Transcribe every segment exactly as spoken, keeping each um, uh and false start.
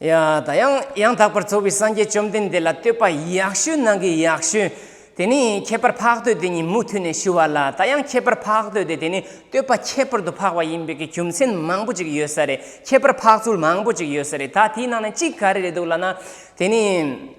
ཡ། ད་ཡང་ཡང་དག་པར་རྫོགས་པའི་སངས་རྒྱས་བཅོམ་ལྡན་འདས་ལ་བསྟོད་པ་ཡག་ཤོས་ནང་གི་ཡག་ཤོས། དེ་ནི་ཁྱད་པར་འཕགས་བསྟོད་དེ་ཉིད་མུ་མཐུད་ནས་ཞུ་བ་ལ། ད་ཡང་ཁྱད་པར་འཕགས་བསྟོད་དེ་དེ་ནི་བསྟོད་པ་ཁྱད་པར་དུ་འཕགས་པ་ཡིན་པའི་གི་རྒྱུ་མཚན་མང་པོ་ཅིག་ཡོད་ས་རེད། ཁྱད་པར་འཕགས་ཚུལ་མང་པོ་ཅིག་ཡོད་ས་རེད། ད་དེའི་ནང་ནས་གཅིག་ག་རེ་རེད་འདུག་ལབ་ན། དེ་ནི།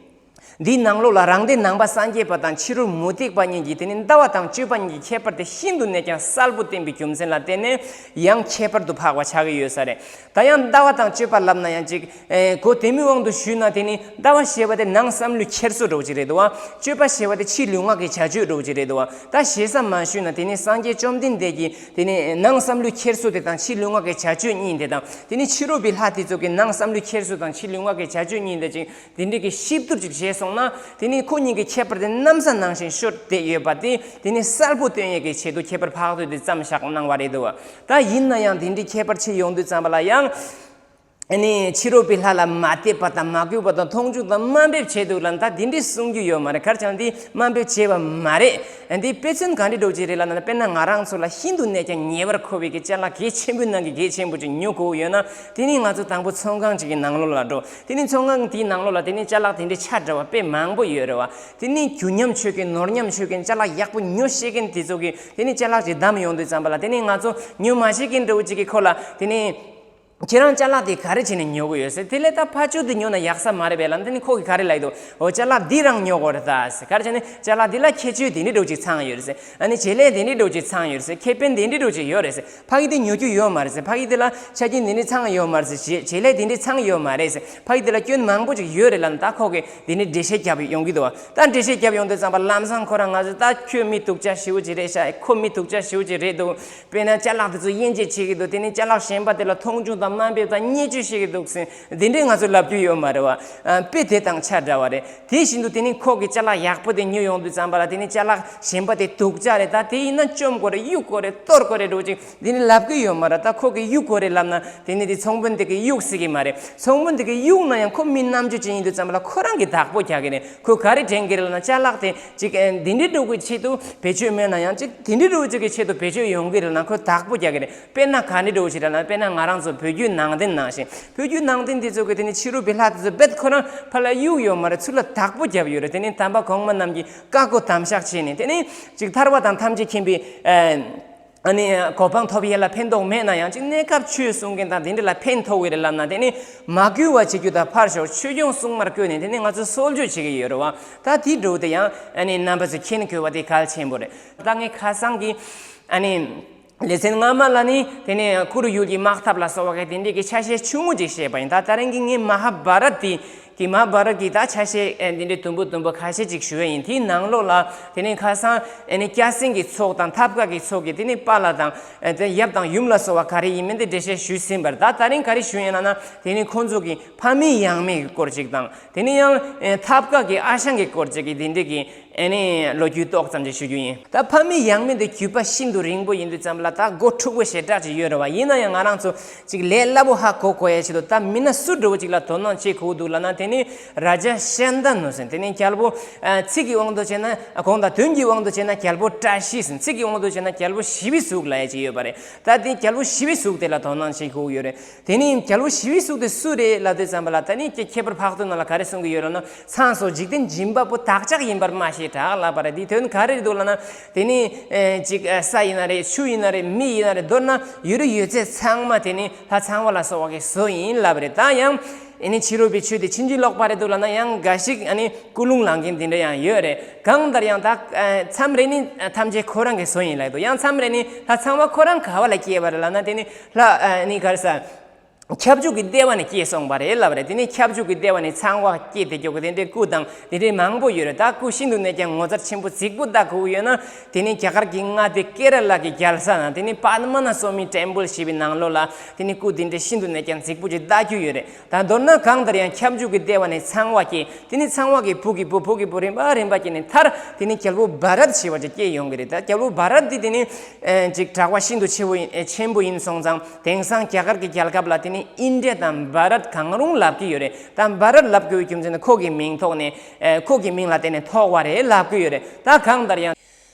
འདིའི་ནང་ལོགས་ལ་རང་སྡེ་ནང་པ་སངས་རྒྱས་པ་དང་ཕྱི་རོལ་མུ་སྟེགས་པ་གཉིས་ཀྱིས་དེ་ནི་ལྟ་བ་དང་སྤྱོད་པ་གཉིས་ཀྱི་ཁྱད་པར་དེ་ཤིན་ཏུ་ནས་ཀྱང་གསལ་པོ་བསྟན་པའི་རྒྱུ་མཚན་ལ་བརྟེན་ནས་ཡང་ཁྱད་པར་དུ་འཕགས་པ་ཆགས་ཀྱི་ཡོད་ས་རེད། ད་ཡང་ལྟ་བ་དང་སྤྱོད་པ་ལབ་ན་ཡང་ཅིག་ཨེ། གོ་བདེ་མོའི་དབང་དུ་ཞུས་ན་དེ་ནི་ལྟ་བ་ཞེས་པ་དེ་ནང་བསམ་བློའི་འཁྱེར་སོ་འདྲ་བོ་ཅིག་རེད་འདུག་བ། སྤྱོད་པ་ཞེས་པ་དེ་ཕྱི་ལུས་ངག་གི་བྱ་སྤྱོད་འདྲ་བོ་ཅིག་རེད་འདུག་བ། ད་ཞེ་ས་མ་ཞུས་ན་དེ་ནི་སངས་རྒྱས་བཅོམ་ལྡན་འདས་ཀྱིས་དེ་ནི་ནང་བསམ་བློའི་འཁྱེར་སོ་དེ་དང་ཕྱི་ལུས་ངག་གི་བྱ་སྤྱོད་གཉིས་དེ་དང་དེ་ནི་ཕྱི་རོལ་པའི་ལྷ་དེ་ཚོ་གི་ནང་བསམ་བློའི་འཁྱེར་སོ་དང་ཕྱི་ལུས་ངག་གི་བྱ་སྤྱོད་གཉིས་དེ་ཅིག་དེ་འདྲའི་གི་གཤིབ་བསྡུར་ཅིག་བྱས་སོང་ན། དེ་ནི་ཁོ་གཉིས་ཀྱི་ཁྱད་པར་དེ་གནམ་ས་ནང་བཞིན་ཤོར་བསྡད་ཡོད་པ་དེ་དེ་ནི་གསལ་པོ་སྟོན་ཡས་ཀྱི་ཆེད་དུ་ཁྱད་པར་འཕགས་བསྟོད་དེ་བརྩམས་བཞག་གནང་བ་རེད་འདུག་ད་ཡིན་ན་ཡང་དེ་འདྲའི་ཁྱད་པར་ཕྱེ་ཡོང་དུས་ཙམ་པ་ལ་ཡང་། ཨ་ནི་ཕྱི་རོལ་པའི་ལྷ་ལ་མ་དད་པ་དང་མ་གུས་པ་དང་མཐོང་ཆུང་དང་དམའ་འབེབས་བྱས་འདུག་ལབ་ན། ད་དེ་འདྲའི་གསུང་རྒྱུ་ཡོད་མ་རེད། ག་རེ་བྱས་ན་དེ་དམའ་འབེབས་བྱས་པ་མ་རེད། འདི་དཔེ་མཚོན་ག་འདྲ་འདྲ་བོ་ཅིག་རེད་ལབ་ན། དཔེར་ན་ང་རང་ཚོ་ལ་ཤིན་ཏུ་ནས་ཀྱང་ཉེ་བར་མཁོ་བའི་གི་ཅ་ལག་གལ་ཆེན་པོའི་ནང་གི་གལ་ཆེན་པོ་ཅིག་ཉོ་དགོས་ཡོད་ན། དེ་ནི་ང་ཚོ་དང་པོ་ཚོང་ཁང་ཅིག་གི་ནང་ལོགས་ལ་འགྲོ། དེ་ནི་ཚོང་ཁང་དེའི་ནང་ལོགས་ལ་དེ་ནི་ཅ་ལག་དེ་འདྲའི་ཆ་འདྲ་བ་དཔེ་མང་པོ་ཡོད་རེད་བ། དེ་ནི་རྒྱུ་ཉམས་ཆོད་མཁན་ནོར་ཉམས་ཆོད་མཁན་ཅ་ལག་ཡག་པོ་ཉོ་ཤེས་མཁན་དེ་ཚོ་གི་དེ་ནི་ཅ་ལག་ཅིག་བདམས་ཡོང་དུས་ཙམ་པ་ལ། དེ་ནི་ང་ཚོ་ཉོ་མ་ཤེས་མཁན་འདྲ་བོ་ཅིག་གི་ཁོ་ལ་དེ་ནི། ཁྱེད་རང་ཅ་ལག་དེ་ག་རེ་བྱས་ནས་ཉོ་གི་ཡོད་ཟེར། དེ་ལས་ད་ཕར་ཕྱོགས་དེ་ཉོ་ན་ཡག་ས་མ་རེད་པས་ལབ་ན། དེ་ནི་ཁོ་གིས་ག་རེ་ལབ་ཀྱི་འདུག་འོ་ཅ་ལག་འདི་རང་ཉོ་དགོས་རེད་ད་ཟེར། ག་རེ་བྱས་ནས་ཅ་ལག་འདི་ལ་ཁྱད་ཆོས་དེ་འདྲ་འདྲ་བོ་ཅིག་ཚང་ཡོད་རེད་ཟེར། ཨ་ནི་བྱེད་ལས་དེ་འདྲ་འདྲ་བོ་ཅིག་ཚང་ཡོད་རེད་ཟེར། ཁེ་ཕན་དེ་འདྲ་འདྲ་བོ་ཅིག་ཡོད་རེད་ཟེར། ཕ་གི་དེ་ཉོ་རྒྱུ་ཡོད་མ་རེད་ཟེར། ཕ་གི་དེ་ལ་ཆ་རྐྱེན་དེ་འདྲ་ཚང་ཡོད་མ་རེད་ཟེར། བྱེད་བྱེད་ལས་དེ་འདྲ་ཚང་ཡོད་མ་རེད་ཟེར། ཕ་གི་དེ་ལ་སྐྱོན་མང་པོ་ཅིག་ཡོད་རེད་ལབ་ན། ད་ཁོ་གིས་དེ་འདྲ་འགྲེལ་བཤད་རྒྱབ་ཡོང་གི་འདུག་ད་འགྲེལ་བཤད་རྒྱབ་ཡོང་དུས་ཙམ་པ་ལམ་སང་ཁོ་རང་ང་ཚོ་ད་ཁྱོད་མི་སྡུག་ཅག་ཞེ་པོ་ཅིག་རེད་ཤག་ཁོ་མི་སྡུག་ཅག་ཞེ་པོ་ཅིག་རེད་འདུག་དཔེར་ན་ཅ་ལག་དེ་ཚོ་དབྱེ་འབྱེད་བྱེད་ཀྱི་འདུག་དེ་ནི་ཅ་ལག་གཞན་པ་དེ་ལ་མཐོང་ཆུང་དང་དམའ་འབེབས་དང་བརྙས་བཅོས་བྱེད་ཀྱི་འདུག་ཟེར། འདི་འདྲས་ང་ཚོ་ལབ་རྒྱུ་ཡོད་མ་རེད་བ། ཨ། དཔེ་དེ་དང་ཆ་འདྲ་བ་རེད། དེ་བཞིན་དུ་དེ་ནི་ཁོ་གི་ཅ་ལག་ཡག་པོ་དེ་ཉོས་ཡོང་དུས་ཙམ་པ་ལ། དེ་ནི་ཅ་ལག་གཞན་པ་དེ་སྡུག་ཅག་རེད། ད་དེ་ཡིན་ན་བཅོམ་དགོས་རེད། གཡུག་དགོས་རེད། གཏོར་དགོས་རེད་འདྲ་བོ་ཅིག་དེ་ནི་ལབ་ཀྱི་ཡོད་མ་རེད། ད་ཁོ་གིས་གཡུག་དགོས་རེད་ལབ་ན། དེ་ནི་དེ་ཚོང་དཔོན་དེ་གིས་གཡུག་སྲིད་ཀྱི་མ་རེད། ཚོང་དཔོན་དེ་གིས་གཡུག་ན་ཡང་ཁོ་མི་རྣམ་དཔྱོད་ཅན་ཡིན་དུས་ཙམ་པ་ལ་ཁོ་རང་གིས་བདག་པོ་རྒྱག་གི་རེད། ཁོས་ག་རེ་དྲན་གྱི་རེད་ལབ་ན། ཅ་ལག་དེ་ཅིག་ཨེ། འདི་འདྲའི་འདྲ་བོ་གི་ཆེད་དུ་བེད་སྤྱོད་མེད་ན་ཡང་ཅིག་དེ་འདྲའི་འདྲ་བོ་ཅིག་གི་ཆེད་དུ་བེད་སྤྱོད་ཡོང་གི་རེད་ལབ་ན་ཁོས་བདག་པོ་རྒྱག་གི་རེད། དཔེར་ན་ག་འདྲའི་འདྲ་བོ་ཞིག་རེད་ལབ་ན། དཔེར་ན་ང་རང་ཚོ་བོད་བརྒྱུད་ནང་བསྟན་ནང་བཞིན། བོད་བརྒྱུད་ནང་བསྟན་འདི་ཚོ་གི་དེ་ནི་ཕྱི་རོལ་པའི་ལྷ་དེ་ཚོ་རྦད་ཁོ་རང་ཕར་ལ་གཡུག་ཡོད་མ་རེད། ཚུར་ལ་བདག་པོ་བརྒྱབ་ཡོད་རེད། དེ་ནི་དམ་པ་གོང་མ་རྣམས་ཀྱིས་བཀའ་བསྒོ་དམ་བཞག་བྱས་ནས། དེ་ནི་ཅིག་ཐར་པ་དང་ཐམས་ཅད་མཁྱེན་པའི་ཨ། ཨ་ནི་གོ་འཕང་ཐོབ་ཡས་ལ་ཕན་ཐོགས་མེད་ན་ཡང་། ཅིག་གནས་སྐབས་ཆོས་གསུང་མཁན་དང་དེ་འདྲ་ལ་ཕན་ཐོགས་ཀྱི་རེད་ལབ་ན། དེ་ནི་མ་གུས་པ་བྱེད་རྒྱུ་དང་ཕར་ཞོག་ཆོས་སྐྱོང་སྲུང་མར་བསྐོས་ནས་དེ་ནི་ང་ཚོ་གསོལ་མཆོད་བྱེད་ཀྱི་ཡོད་རེད་བ། ད་དེ་འདྲ་བོ་དེ་ཡང་ཨ་ནི་རྣམ་པ་ཚོས་མཁྱེན་དགོས་པ་དེ་གལ་ཆེན་པོ་རེད། ད་ངས་ཁ་སང་གི་ཨ་ནི་ལེ་ཚན་སྔ་མ་ལ་ནི་དེ་ནས་གུ་རུ་ཡུལ་གྱི་དམག་འཐབ་ལ་སོགས་པ་གི་དེ་འདྲའི་གི་ཆ་ཤས་ཆུང་ངུ་ཅིག་བཤད་པ་ཡིན། ད་ད་རིང་གི་ངའི་མ་ཧཱ་བྷ་རཏ་དེ་གི་མ་ཧཱ་བྷ་རཏ་གི་ད་ཆ་ཤས་ཨེ་འདི་འདྲའི་དུམ་བུ་དུམ་བུ་ཁ་ཤས་ཅིག་ཞུ་ཡ་ཡིན། དེའི་ནང་ལོགས་ལ་དེ་ནས་ཁ་སང་ཨེ་ནི་སྐྱ་སེང་གི་ཚོགས་དང་ཐབ་ཀ་གི་ཚོགས་ཀྱི་དེ་ནས་དཔའ་ལ་དང་ཨེ་དེ་ཡབ་དང་ཡུམ་ལ་སོགས་པ་ག་རེ་ཡིན་མིན་དེ་འགྲེལ་བཤད་ཞུས་ཟིན་པ་རེད། ད་ད་རིང་ག་རེ་ཞུ་ཡིན་ལབ་ན། དེ་ནས་ཁོང་ཚོ་གི་ཕ་མེས་ཡང་མེས་ཀྱི་སྐོར་ཅིག་དང་། དེ་ནས་ཡང་ཨེ་ཐབ་ཀ་གི་ཨ་ཞང་གི་སྐོར་ཅིག་གི་དེ་འདྲའི་གི་ཨེ་ནི་ལོ་རྒྱུས་ཏོག་ཙམ་ཅིག་ཞུ་རྒྱུ་ཡིན། ད་ཕ་མེས་ཡང་མེས་དེ་རྒྱུད་པ་ཤིན་ཏུ་རིང་པོ་ཡིན་དུས་ཙམ་ལ་ད་མགོ་འཁྲུག་པོ་ཞེ་དྲག་ཅིག་ཡོད་རེད་བ། ཡིན་ན་ཡང་ང་རང་ཚོ་ཅིག་ལས་སླ་པོ་ཧ་གོ་དགོས་ཡ་ཆེད་དུ། ད་མི་སྣ་སུ་འདྲ་བོ་ཅིག་ལ་དོ་སྣང་བྱེད་དགོས་འདུག་ལབ་ན། དེ་ནི་རཱ་ཇ་ཤཱནྟ་ནུ་ཟེར། དེ་ནི་རྒྱལ་པོ་ཨ་ཚིག་གི་དབང་དུ་བྱས་ན་གོང་དང་དོན་གྱི་དབང་དུ་བྱས་ན་རྒྱལ་པོ་བཀྲ་ཤིས་ཟེར། ཚིག་གི་དབང་དུ་བྱས་ན་རྒྱལ་པོ་ཞི་བའི་གཟུགས་ལབ་ཡ་ཅིག་ཡོད་པ་རེད། ད་དེ་རྒྱལ་པོ་ཞི་བའི་གཟུགས་དེ་ལ་དོ་སྣང་བྱེད་དགོས་ཡོད་རེད། དེ་ནི་རྒྱལ་པོ་ཞི་བའི་གཟུགས་དེ་སུ་རེད་ལབ་དུས་ཙམ་པ་ལ། ད་ནི་ཁྱད་པར་འཕགས་བསྟོད་ནང་ལ་ག་རེ་གསུང་གི་ཡོད་ལབ་ན། ཚངས་སོགས་འཇིག་རྟེན་སྦྱིན་པ་པོ་བདག་ཅག་ཡིན་པར་སྨྲ་ཤེས་གྲགས་ལབ་པ་རེད། དེའི་དོན་ག་རེ་རེད་འདུག་ལབ་ན། དེ་ནི་ཨེ་ཅིག་ཨེ་ས་ཡིན་ན་རེད། ཆུ་ཡིན་ན་རེད། མི་ཡིན་ན་རེད། མདོར་ན་ཡུལ་ཡོད་ཚད་ཚང་མ་དེ་ནི་ལྷ་ཚངས་པ་ལ་སོགས་པ་གི་བཟོ་ཡིན་ལབ་པ་རེད། ད་ཡང་ཨེ་ནི་ཕྱི་རོལ་པའི་ཆོས་དེ་ཕྱིན་ཅི་ལོག་པ་རེད་འདུག་ལབ་ན། ཡང་འགའ་ཞིག་ཨ་ནི་ཀུན་སློང་ལངས་མཁན་དེ་འདྲ་ཡང་ཡོད་རེད། གང་ལྟར་ཡང་ད་ཨེ་མཚམས་རེ་ནི་ཐམས་ཅད་ཁོ་རང་གི་བཟོ་ཡིན་ལབ་འདུག་ཡང་མཚམས་རེ་ནི་ལྷ་ཚངས་པ་ཁོ་རང་ག་བ་ལ་སྐྱེས་པ་རེད་ལབ་ན། དེ་ནི་ལྷ་ཨ་ནི་ག་རེ་ཟ། ཁྱབ་འཇུག་གི་ལྟེ་བ་ནས་སྐྱེས་སོང་བ་རེད་ལབ་པ་རེད། དེ་ནས་ཁྱབ་འཇུག་གི་ལྟེ་བ་ནས་ཚངས་པ་སྐྱེས་ཏེ་སྐྱོ་གི་དེ་འདྲའི་སྐུ་དང་དེ་འདྲའི་མང་པོ་ཡོད་རེད། ད་སྐུ་ཤིན་ཏུ་ནས་ཀྱང་ངོ་མཚར་ཆེན་པོ་རྫིག་པོ་ལྟ་དགོས་ཡོད་ན། དེ་ནས་རྒྱ་གར་གྱི་མངའ་སྡེ་ཀེ་ར་ལ་གི་རྒྱལ་ས་ན་དེ་ནས་པདྨ་ན་སོ་མི་ཊེམ་པལ་ཞེས་པའི་ནང་ལོགས་ལ་དེ་ནས་སྐུ་དེ་འདྲའི་ཤིན་ཏུ་ནས་ཀྱང་རྫིག་པོ་ཅིག་ལྟ་རྒྱུ་ཡོད་རེད། ད་མདོར་ན་གང་ལྟར་ཡང་ཁྱབ་འཇུག་གི་ལྟེ་བ་ནས་ཚངས་པ་སྐྱེས། དེ་ནས་ཚངས་པ་གི་བུ་གི་བུ་བུ་གི་བུ་རིམ་པ་རིམ་པ་སྐྱེས་ནས་མཐར་དེ་ནས་རྒྱལ་པོ་བྷ་རཏ་ཞེས་པ་ཅིག་སྐྱེས་ཡོང་གི་རེད། ད་རྒྱལ་པོ་བྷ་རཏ་འདི་དེ་ནས་ཨེ་ཅིག་གྲགས་པ་ཤིན་ཏུ་ཆེ་བོ་ཡིན། ཨེ་ཆེན་པོ་ཡིན་སོང་ཙང་། དེང་སང་རྒྱ་གར་གྱི་རྒྱལ་ཁབ་ལ་དེ་ནི་ཨིན་ཌི་ཡ་དང་བྷ་རཏ་གང་རུང་ལབ་ཀྱི་ཡོད་རེད། ད་བྷ་རཏ་ལབ་དགོས་པའི་རྒྱུ་མཚན་ནི་ཁོ་གི་མིང་ཐོག་ནས་ཨེ་ཁོ་གི་མིང་ལ་བརྟེན་ནས་ཐོགས་པ་རེད་ལབ་ཀྱི་ཡོད་རེད། ད་གང་ལྟར་ཡང་།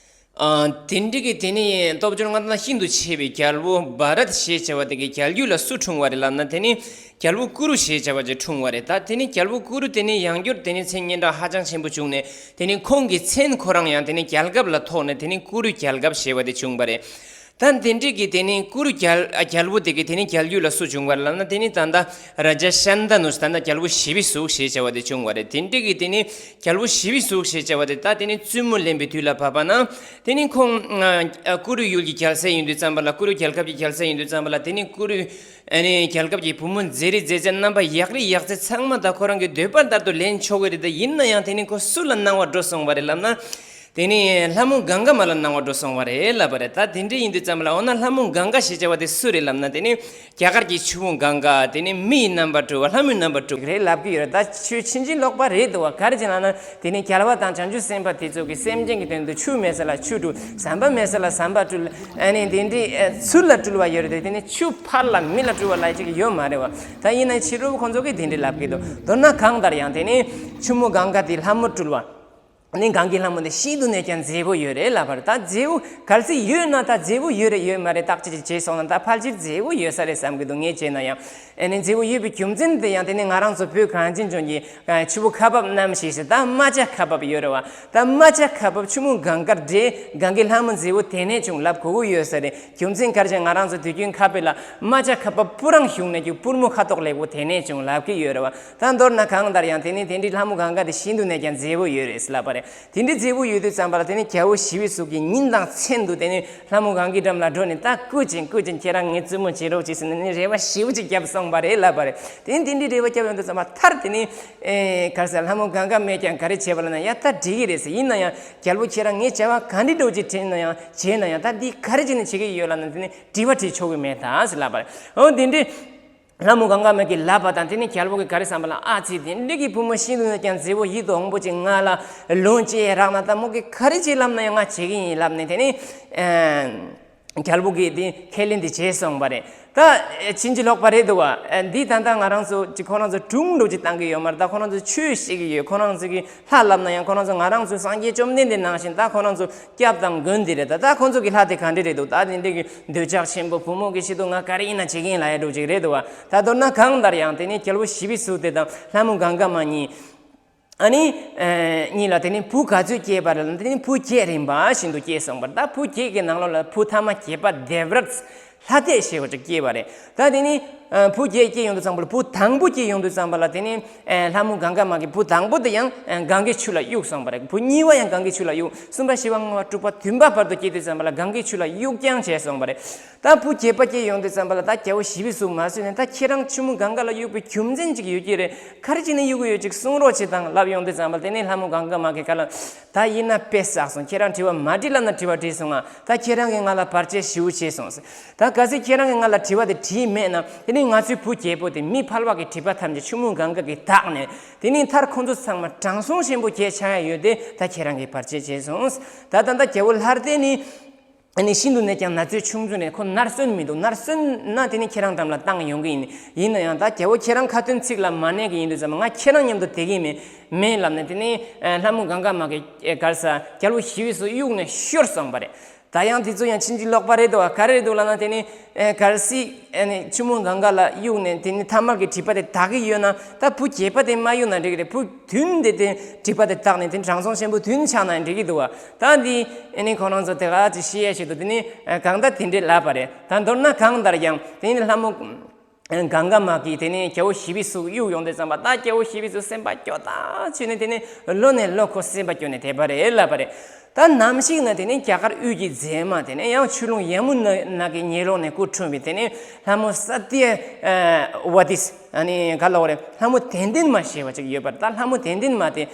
ཨ། དེ་འདྲ་གི་དེ་ནི་སྟོབས་འབྱོར་མངའ་ཐང་ཤིན་ཏུ་ཆེ་བའི་རྒྱལ་པོ་བྷ་རད་ཞེས་བྱ་བ་དེ་གི་རྒྱལ་རྒྱུད་ལ་སུ་འཁྲུངས་པ་རེད་ལབ་ན། དེ་ནི་རྒྱལ་པོ་ཀུ་རུ་ཞེས་བྱ་བ་ཅིག་འཁྲུངས་པ་རེད། ད་དེ་ནི་རྒྱལ་པོ་ཀུ་རུ་དེ་ནི་ཡང་བསྐྱར་དེ་ནི་མཚན་སྙན་གྲགས་ཧ་ཅང་ཆེན་པོ་བྱུང་ནས། དེ་ནི་ཁོང་གི་མཚན་ཁོ་རང་ཡང་དེ་ནི་རྒྱལ་ཁབ་ལ་ཐོགས་ནས་དེ་ནི་ཀུ་རུ་རྒྱལ་ཁབ་ཞེས་པ་དེ་བྱུང་བ་རེད། ད་དེ་འདྲ་གི་དེ་ནི་ཀུ་རུ་རྒྱལ་རྒྱལ་པོ་དེ་གི་དེ་ནི་རྒྱལ་རྒྱུད་ལ་སུ་བྱུང་བ་རེད་ལབ་ན། དེ་ནི་ད་ལྟ་རཱ་ཛ་ཤཱནྟ་ནུ། ད་ལྟ་རྒྱལ་པོ་ཞི་བའི་གཟུགས་ཞེས་བྱ་བ་དེ་བྱུང་བ་རེད། དེ་འདྲ་གི་དེ་ནི་རྒྱལ་པོ་ཞི་བའི་གཟུགས་ཞེས་བྱ་བ་དེ་ད་དེ་ནི་བཙུན་མོ་ལེན་པའི་དུས་ལ་བབ་པ་ན། དེ་ནི་ཁོང་ཨ་ཀུ་རུ་ཡུལ་གྱི་རྒྱལ་སྲས་ཡིན་དུས་ཙམ་པ་ལ། ཀུ་རུ་རྒྱལ་ཁབ་ཀྱི་རྒྱལ་སྲས་ཡིན་དུས་ཙམ་པ་ལ། དེ་ནི་ཀུ་རུ་ཨ་ནི་རྒྱལ་ཁབ་ཀྱི་བུ་མོ་མཛེས་རིགས་མཛེས་རྩལ་རྣམ་པ་ཡག་རིགས་ཡག་རྩལ་ཚང་མ་ད་ཁོ་རང་གི་འདོད་པ་ལྟར་དུ་ལེན་ཆོག་གི་རེད། ད་ཡིན་ན་ཡང་དེ་ནི་ཁོ་སུ་ལ་གནང་བ་འགྲོ་སོང་བ་རེད་ལབ་ན། དེ་ནི་ལྷ་མོ་གངྒཱ་མ་ལ་གནང་བ་འགྲོ་སོང་བ་རེད་ལབ་པ་རེད། ད་དེ་འདྲ་ཡིན་དུས་ཙམ་ལ། འོ་ན་ལྷ་མོ་གངྒཱ་ཞེས་བྱ་བ་དེ་སུ་རེད་ལབ་ན། དེ་ནི་རྒྱ་གར་གྱི་ཆུ་བོ་གངྒཱ། དེ་ནི་མི་ཡི་རྣམ་པར་གྲོལ་བ། ལྷ་མོའི་རྣམ་པར་གྲོལ་བ་རེད་ལབ་ཀྱི་ཡོད་རེད། ད་ཆོས་ཕྱིན་ཅི་ལོག་པ་རེད་འདུག་བ། ག་རེ་བྱས་ན་ན། དེ་ནི་རྒྱལ་བ་དང་བྱང་ཆུབ་སེམས་དཔའ་དེ་ཚོ་གིས་སེམས་ཅན་གྱི་དོན་དུ་ཆུ་མེད་ས་ལ་ཆུ་སྤྲུལ། ཟམ་པ་མེད་ས་ལ་ཟམ་པ་སྤྲུལ། ཨ་ནི་དེ་འདྲའི་ཨ་ཚུར་ལ་སྤྲུལ་བ་ཡོད་རེད་དེ། དེ་ནི་ཆུ་ཕར་ལ་མི་ལ་སྤྲུལ་བ་ལ་ཅིག་ཡོད་མ་རེད་བ། ད་ཡིན་ན་ཕྱི་དྲོ་ཁོང་ཚོ་གིས་དེ་འདྲའི་ལབ་ཀྱི་འདུག་མདོར་ན་གང་ལྟར་ཡང་དེ་ནི་ཆུ་མོ་གངྒཱ་དེ་ལྷ་མོ་སྤྲུལ་བ། ནི་གངས་ཀྱི་ལྷ་མོ་འདི་ཤིན་ཏུ་ནས་ཀྱང་མཛེས་པོ་ཡོད་རེད་ལབ་པ་རེད། ད་མཛེས་པོ་གལ་སྲིད་ཡོད་ན། ད་མཛེས་པོ་ཡོད་རེད་ཡོད་མ་རེད་བརྟག་དཔྱད་ཅིག་བྱས་སོང་ན། ད་ཕལ་ཆེར་མཛེས་པོ་ཡོད་ས་རེད་བསམ་གྱི་འདུག་ངས་བྱས་ན་ཡང་། ཨ་ནི་མཛེས་པོ་ཡོད་པའི་རྒྱུ་མཚན་དེ་ཡང་དེ་ནི་ང་རང་ཚོ་བོད་གངས་ཅན་ལྗོངས་ཀྱི་ཨ་ཆུ་བོ་ཁ་འབབ་རྣམ་ཤེས་ཤིག་ད་རྨ་བྱ་ཁ་འབབ་ཡོད་རེད་བ། ད་རྨ་བྱ་ཁ་འབབ་ཆུ་མོ་གངྒཱ་འདྲའི་གངས་ཀྱི་ལྷ་མོ་མཛེས་པོ་དེ་ནས་བྱུང་ལབ་དགོས་ཀྱི་ཡོད་ས་རེད། རྒྱུ་མཚན་ག་རེ་བྱས། ང་རང་ཚོ་དུས་རྒྱུན་ཁ་དཔེ་ལ་རྨ་བྱ་ཁ་འབབ་སྤུ་རངས་བཞུགས་ནས་ཀྱི་སྤུར་མོ་ཁ་དོག་ལེགས་པོ་དེ་ནས་བྱུང་ལབ་ཀྱི་ཡོད་རེད་བ། ད་མདོར་ན་གང་ལྟར་ཡང་དེ་ནི་དེ་འདྲའི་ལྷ་མོ་གངྒཱ་དེ་ཤིན་ཏུ་ནས་ཀྱང་མཛེས་པོ་ཡོད་རེད་ལབ་པ་རེད། དེ་འདྲའི་མཛེས་པོ་ཡོད་དུས་ཙམ་པ་ལ་དེ་ནི་རྒྱལ་པོ་ཞི་བའི་གཟུགས་ཀྱིས་ཉིན་དང་མཚན་དུ་དེ་ནི་ལྷ་མོ་གངྒཱའི་འགྲམ་ལ་འགྲོ་ནས། ད་སྐུ་མཁྱེན་སྐུ་མཁྱེན། ཁྱེད་རང་ངའི་བཙུན་མོ་བྱེད་རོགས་བྱེད་ཟེར་ནས་ནི་རེ་བ་ཞེ་པོ་ཅིག་བརྒྱབ་སོང་བ་རེད་ལབ་པ་རེད། དེ་ནི་དེ་འདྲའི་རེ་བ་བརྒྱབ་ཡོང་དུས་ཙམ་པ་མཐར་དེ་ནི་ཨེ་ག་རེ་ཟེར། ལྷ་མོ་གངྒཱ་མས་ཀྱང་ག་རེ་བྱས་པ་ལབ་ན། ཡ་ད་འགྲིག་གི་རེད་ཟེར། ཡིན་ན་ཡང་རྒྱལ་པོ་ཁྱེད་རང་ངའི་བྱ་བ་ག་འདྲ་འདྲ་བོ་ཅིག་དྲན་ན་ཡང་བྱས་ན་ཡང་། ད་འདི་ག་རེ་བྱས་ནས་བྱེད་ཀྱི་ཡོད་ལབ་ན། དེ་ནི་དྲི་བ་དྲི་ཆོག་གི་མེད་ད་ཟེར་ལབ་པ་རེད། འོ་དེ་འདྲའི་ལྷ་མོ་གངྒཱ་མ་གིས་ལབ་པ་དང་། དེ་ནི་རྒྱལ་པོ་གིས་ག་རེ་བསམ་པ་ལ། ཨ་ཙི། དེ་འདྲ་གི་བུ་མོ་ཤིན་ཏུ་ནས་ཀྱང་མཛེས་པོ་ཡིད་དུ་འོང་པོ་ཅིག་ང་ལ་ལོངས་སྤྱད་རག་ན། ད་མོ་གིས་ག་རེ་བྱེད་ལབ་ན་ཡང་ང་བྱེད་ཀྱི་ཡིན་ལབ་ནས། དེ་ནི་ཨ་རྒྱལ་པོ་གིས་དེ་ཁས་ལེན་དེ་བྱས་སོང་བ་རེད། ད་ཕྱིན་ཅི་ལོག་པ་རེད་འདུག་བ། འདི་ད་ལྟ་ང་རང་ཚོ་ཅིག་ཁོ་རང་ཚོ་སྒྲུང་འདྲ་བོ་ཅིག་བཏང་གི་ཡོད་མ་རེད། ད་ཁོ་རང་ཚོ་ཆོས་བཤད་ཀྱི་ཡོད། ཁོ་རང་ཚོ་གི་ལྷ་ལབ་ན་ཡང་ཁོ་རང་ཚོ་ང་རང་ཚོའི་སངས་རྒྱས་བཅོམ་ལྡན་འདས་ནང་བཞིན་ད་ཁོ་རང་ཚོ་སྐྱབས་དང་མགོན་དེ་རེད། ད་ད་ཁོ་ཚོ་གི་ལྷ་དེ་ག་འདྲ་རེད་འདུག་ད་དེ་འདྲ་གི་འདོད་ཆགས་ཆེན་པོ། བུ་མོ་གི་ཆེད་དུ་ང་ག་རེ་ཡིན་ན་བྱེད་ཀྱི་ཡིན་ལབ་ཡ་འདྲ་བོ་ཅིག་རེད་འདུག་བ། ད་མདོར་ན་གང་ལྟར་ཡང་དེ་ནི་རྒྱལ་པོ་ཞི་བའི་གཟུགས་དེ་དང་ལྷ་མོ་གངྒཱ་མ་གཉིས། ཨ་ནི་ཨ་གཉིས་ལ་དེ་ནི་བུ་ག་ཚོད་སྐྱེས་པ་རེད་ལབ་ན། དེ་ནི་བུ་བརྒྱད་རིམ་པ་བཞིན་དུ་སྐྱེས་སོང་བ་རེད། ད་བུ་བརྒྱད་ཀྱི་ནང་ལོགས་ལ་བུ་ཐ་མ་བརྒྱད་པ་དེ་བྲྀཏ་ལྷ་སྡེ་ཞེས་པ་ཅིག་སྐྱེས་པ་རེད། ད་དེ་ནི་ཨ་བུ་བརྒྱད་སྐྱེས་ཡོང་དུས་ཙམ་པ་ལ། བུ་དང་པོ་སྐྱེས་ཡོང་དུས་ཙམ་པ་ལ་དེ་ནི་ཨ་ལྷ་མོ་གངྒཱ་མ་གི་བུ་དང་པོ་དེ་ཡང་ཨ་གངྒཱའི་ཆུ་ལ་གཡུགས་སོང་བ་རེད། བུ་གཉིས་པ་ཡང་གངྒཱའི་ཆུ་ལ་གཡུགས། གསུམ་པ་བཞི་པ་ལྔ་པ་དྲུག་པ་བདུན་པ་བར་དུ་སྐྱེས་དུས་ཙམ་པ་ལ་གངྒཱའི་ཆུ་ལ་གཡུགས་རྐྱང་བྱས་སོང་བ་རེད། ད་བུ་བརྒྱད་པ་སྐྱེས་ཡོང་དུས་ཙམ་པ་ལ། ད་རྒྱལ་པོ་ཞི་བའི་གཟུགས་མ་བཟོད་ནས། ད་ཁྱེད་རང་ཆུ་མོ་གངྒཱ་ལ་གཡུགས་པའི་རྒྱུ་མཚན་ཅིག་ཡོད་ཀྱི་རེད། ག་རེ་བྱས་ནས་གཡུགས་ཀྱི་ཡོད་ཅིག་གསུང་རོགས་བྱེད་དང་ལབ་ཡོང་དུས་ཙམ་པ་ལ། དེ་ནས་ལྷ་མོ་གངྒཱ་མ་གི་ཁ་ལ། ད་ཡིན་ན་དཔེ་བསགས་སོང་། ཁྱེད་རང་དྲི་བ་མ་དྲིས་ལབ་ན་དྲི་བ་དྲིས་སོང་ང་། ད་ཁྱེད་རང་གིས་ང་ལ་བར་ཆད་ཞེ་པོ་བྱས་སོང་ཟེར། ད་གལ་སྲིད་ཁྱེད་རང་གིས་ང་ལ་དྲི་བ་དེ་དྲིས་མེད་ན། དེ་ནས་ང་ཚོའི་བུ་བརྒྱད་པོ་དེ་མི་ཕལ་པ་གི་སྒྲིབ་པ་ཐམས་ཅད་ཆུ་མོ་གངྒཱ་གིས་དག་ནས། དེ་ནས་མཐར་ཁོང་ཚོ་ཚང་མ་དྲང་སྲོང་ཆེན་པོ་བརྒྱད་ཆགས་ཡ་ཡོད་དེ། ད་ཁྱེད་རང་གིས་བར་ཆད་བྱས་སོང་ཟེར། ད་ད་ལྟ་རྒྱལ་པོ་ལྷ་སྡེ་ནི། ཨ་ནི་ཤིན་ཏུ་ནས་ཀྱང་ན་ཚོད་ཆུང་ཆུང་རེད། ཁོ་ནར་སོན་མི་འདུག་ནར་སོན་ན་དེ་ནི་ཁྱེད་རང་འགྲམ་ལ་བཏང་ཡོང་གི་ཡིན། ཡིན་ན་ཡང་ད་རྒྱལ་པོ་ཁྱེད་རང་ཁ་ཏོན་ཚིག་ལ་མ་གནས་གི་ཡིན་དུས་ཙམ། ང་ཁྱེད་རང་མཉམ་དུ་བསྡད་ཀྱི་མེད་མེད་ལབ་ནས། དེ་ནི་ལྷ་མོ་གངྒཱ་མ་གི་ག་རེ་ཟེར། རྒྱལ་པོ་ཞི་བའི་གཟུགས་གཡུགས་ནས་ཤོར་སོང་བ་རེད། ད་ཡང་དེ་ཚོ་ཡང་ཕྱིན་ཅི་ལོག་པ་རེད་འདུག་བ། ག་རེ་རེད་འདུག་ལབ་ན། དེ་ནི་གལ་སྲིད་ཨ་ནི་ཆུ་མོ་གངྒཱ་ལ་གཡུགས་ནས་དེ་ནི་ཐ་མལ་གྱི་སྒྲིབ་པ་དེ་དག་གི་ཡོད་ན། ད་བུ་བརྒྱད་པ་དེ་མ་གཡུགས་ན་འགྲིག་གི་རེད། བུ་བདུན་དེ་དེ་སྒྲིབ་པ་དེ་དག་ནས་དེ་དྲང་སྲོང་ཆེན་པོ་བདུན་ཆགས་ན་འགྲིག་གི་འདུག་བ། ད་འདི་ཨ་ནི་ཁོ་རང་ཚོ་དེ་ག་ཅིག་ཤེས་ཡ་ཞིག་འདུག་དེ་ནི་ཨ་གང་ལྟར་དེ་འདྲས་ལབ་པ་རེད། ད་མདོར་ན་གང་ལྟར་ཡང་དེ་ནི་ལྷ་མོ་ཨ་གངྒཱ་མ་གིས་དེ་ནི་རྒྱལ་པོ་ཞི་བའི་གཟུགས་གཡུགས་ཡོང་དུས་ཙམ་པ། ད་རྒྱལ་པོ་ཞི་བའི་གཟུགས་སེམས་པ་སྐྱོ་ཐག་ཆོད་ནས། དེ་ནི་ལོ་ནས་ལོ་ཁོ་སེམས་པ་སྐྱོ་ནས་བསྡད་པ་རེད་ལབ་པ་རེད། ད་ནམ་ཞིག་ན་དེ་ནི་རྒྱ་གར་དབུས་ཀྱི་མཛེས་མ། དེ་ནི་ཡང་ཆུ་ཀླུང་ཡ་མུ་ན་ན་གི་ཉེ་ལོགས་ནས་སྐུ་འཁྲུངས་པའི་དེ་ནི་ལྷ་མོ་ས་ཏྱ་ཨ་ཝ་ཏི། ཨ་ནི་ག་ལབ་དགོས་རེད། ལྷ་མོ་དན་ལྡན་མ་ཞེས་པ་ཅིག་ཡོད་པ་རེད། ད་ལྷ་མོ་དན་ལྡན་མ་དེ་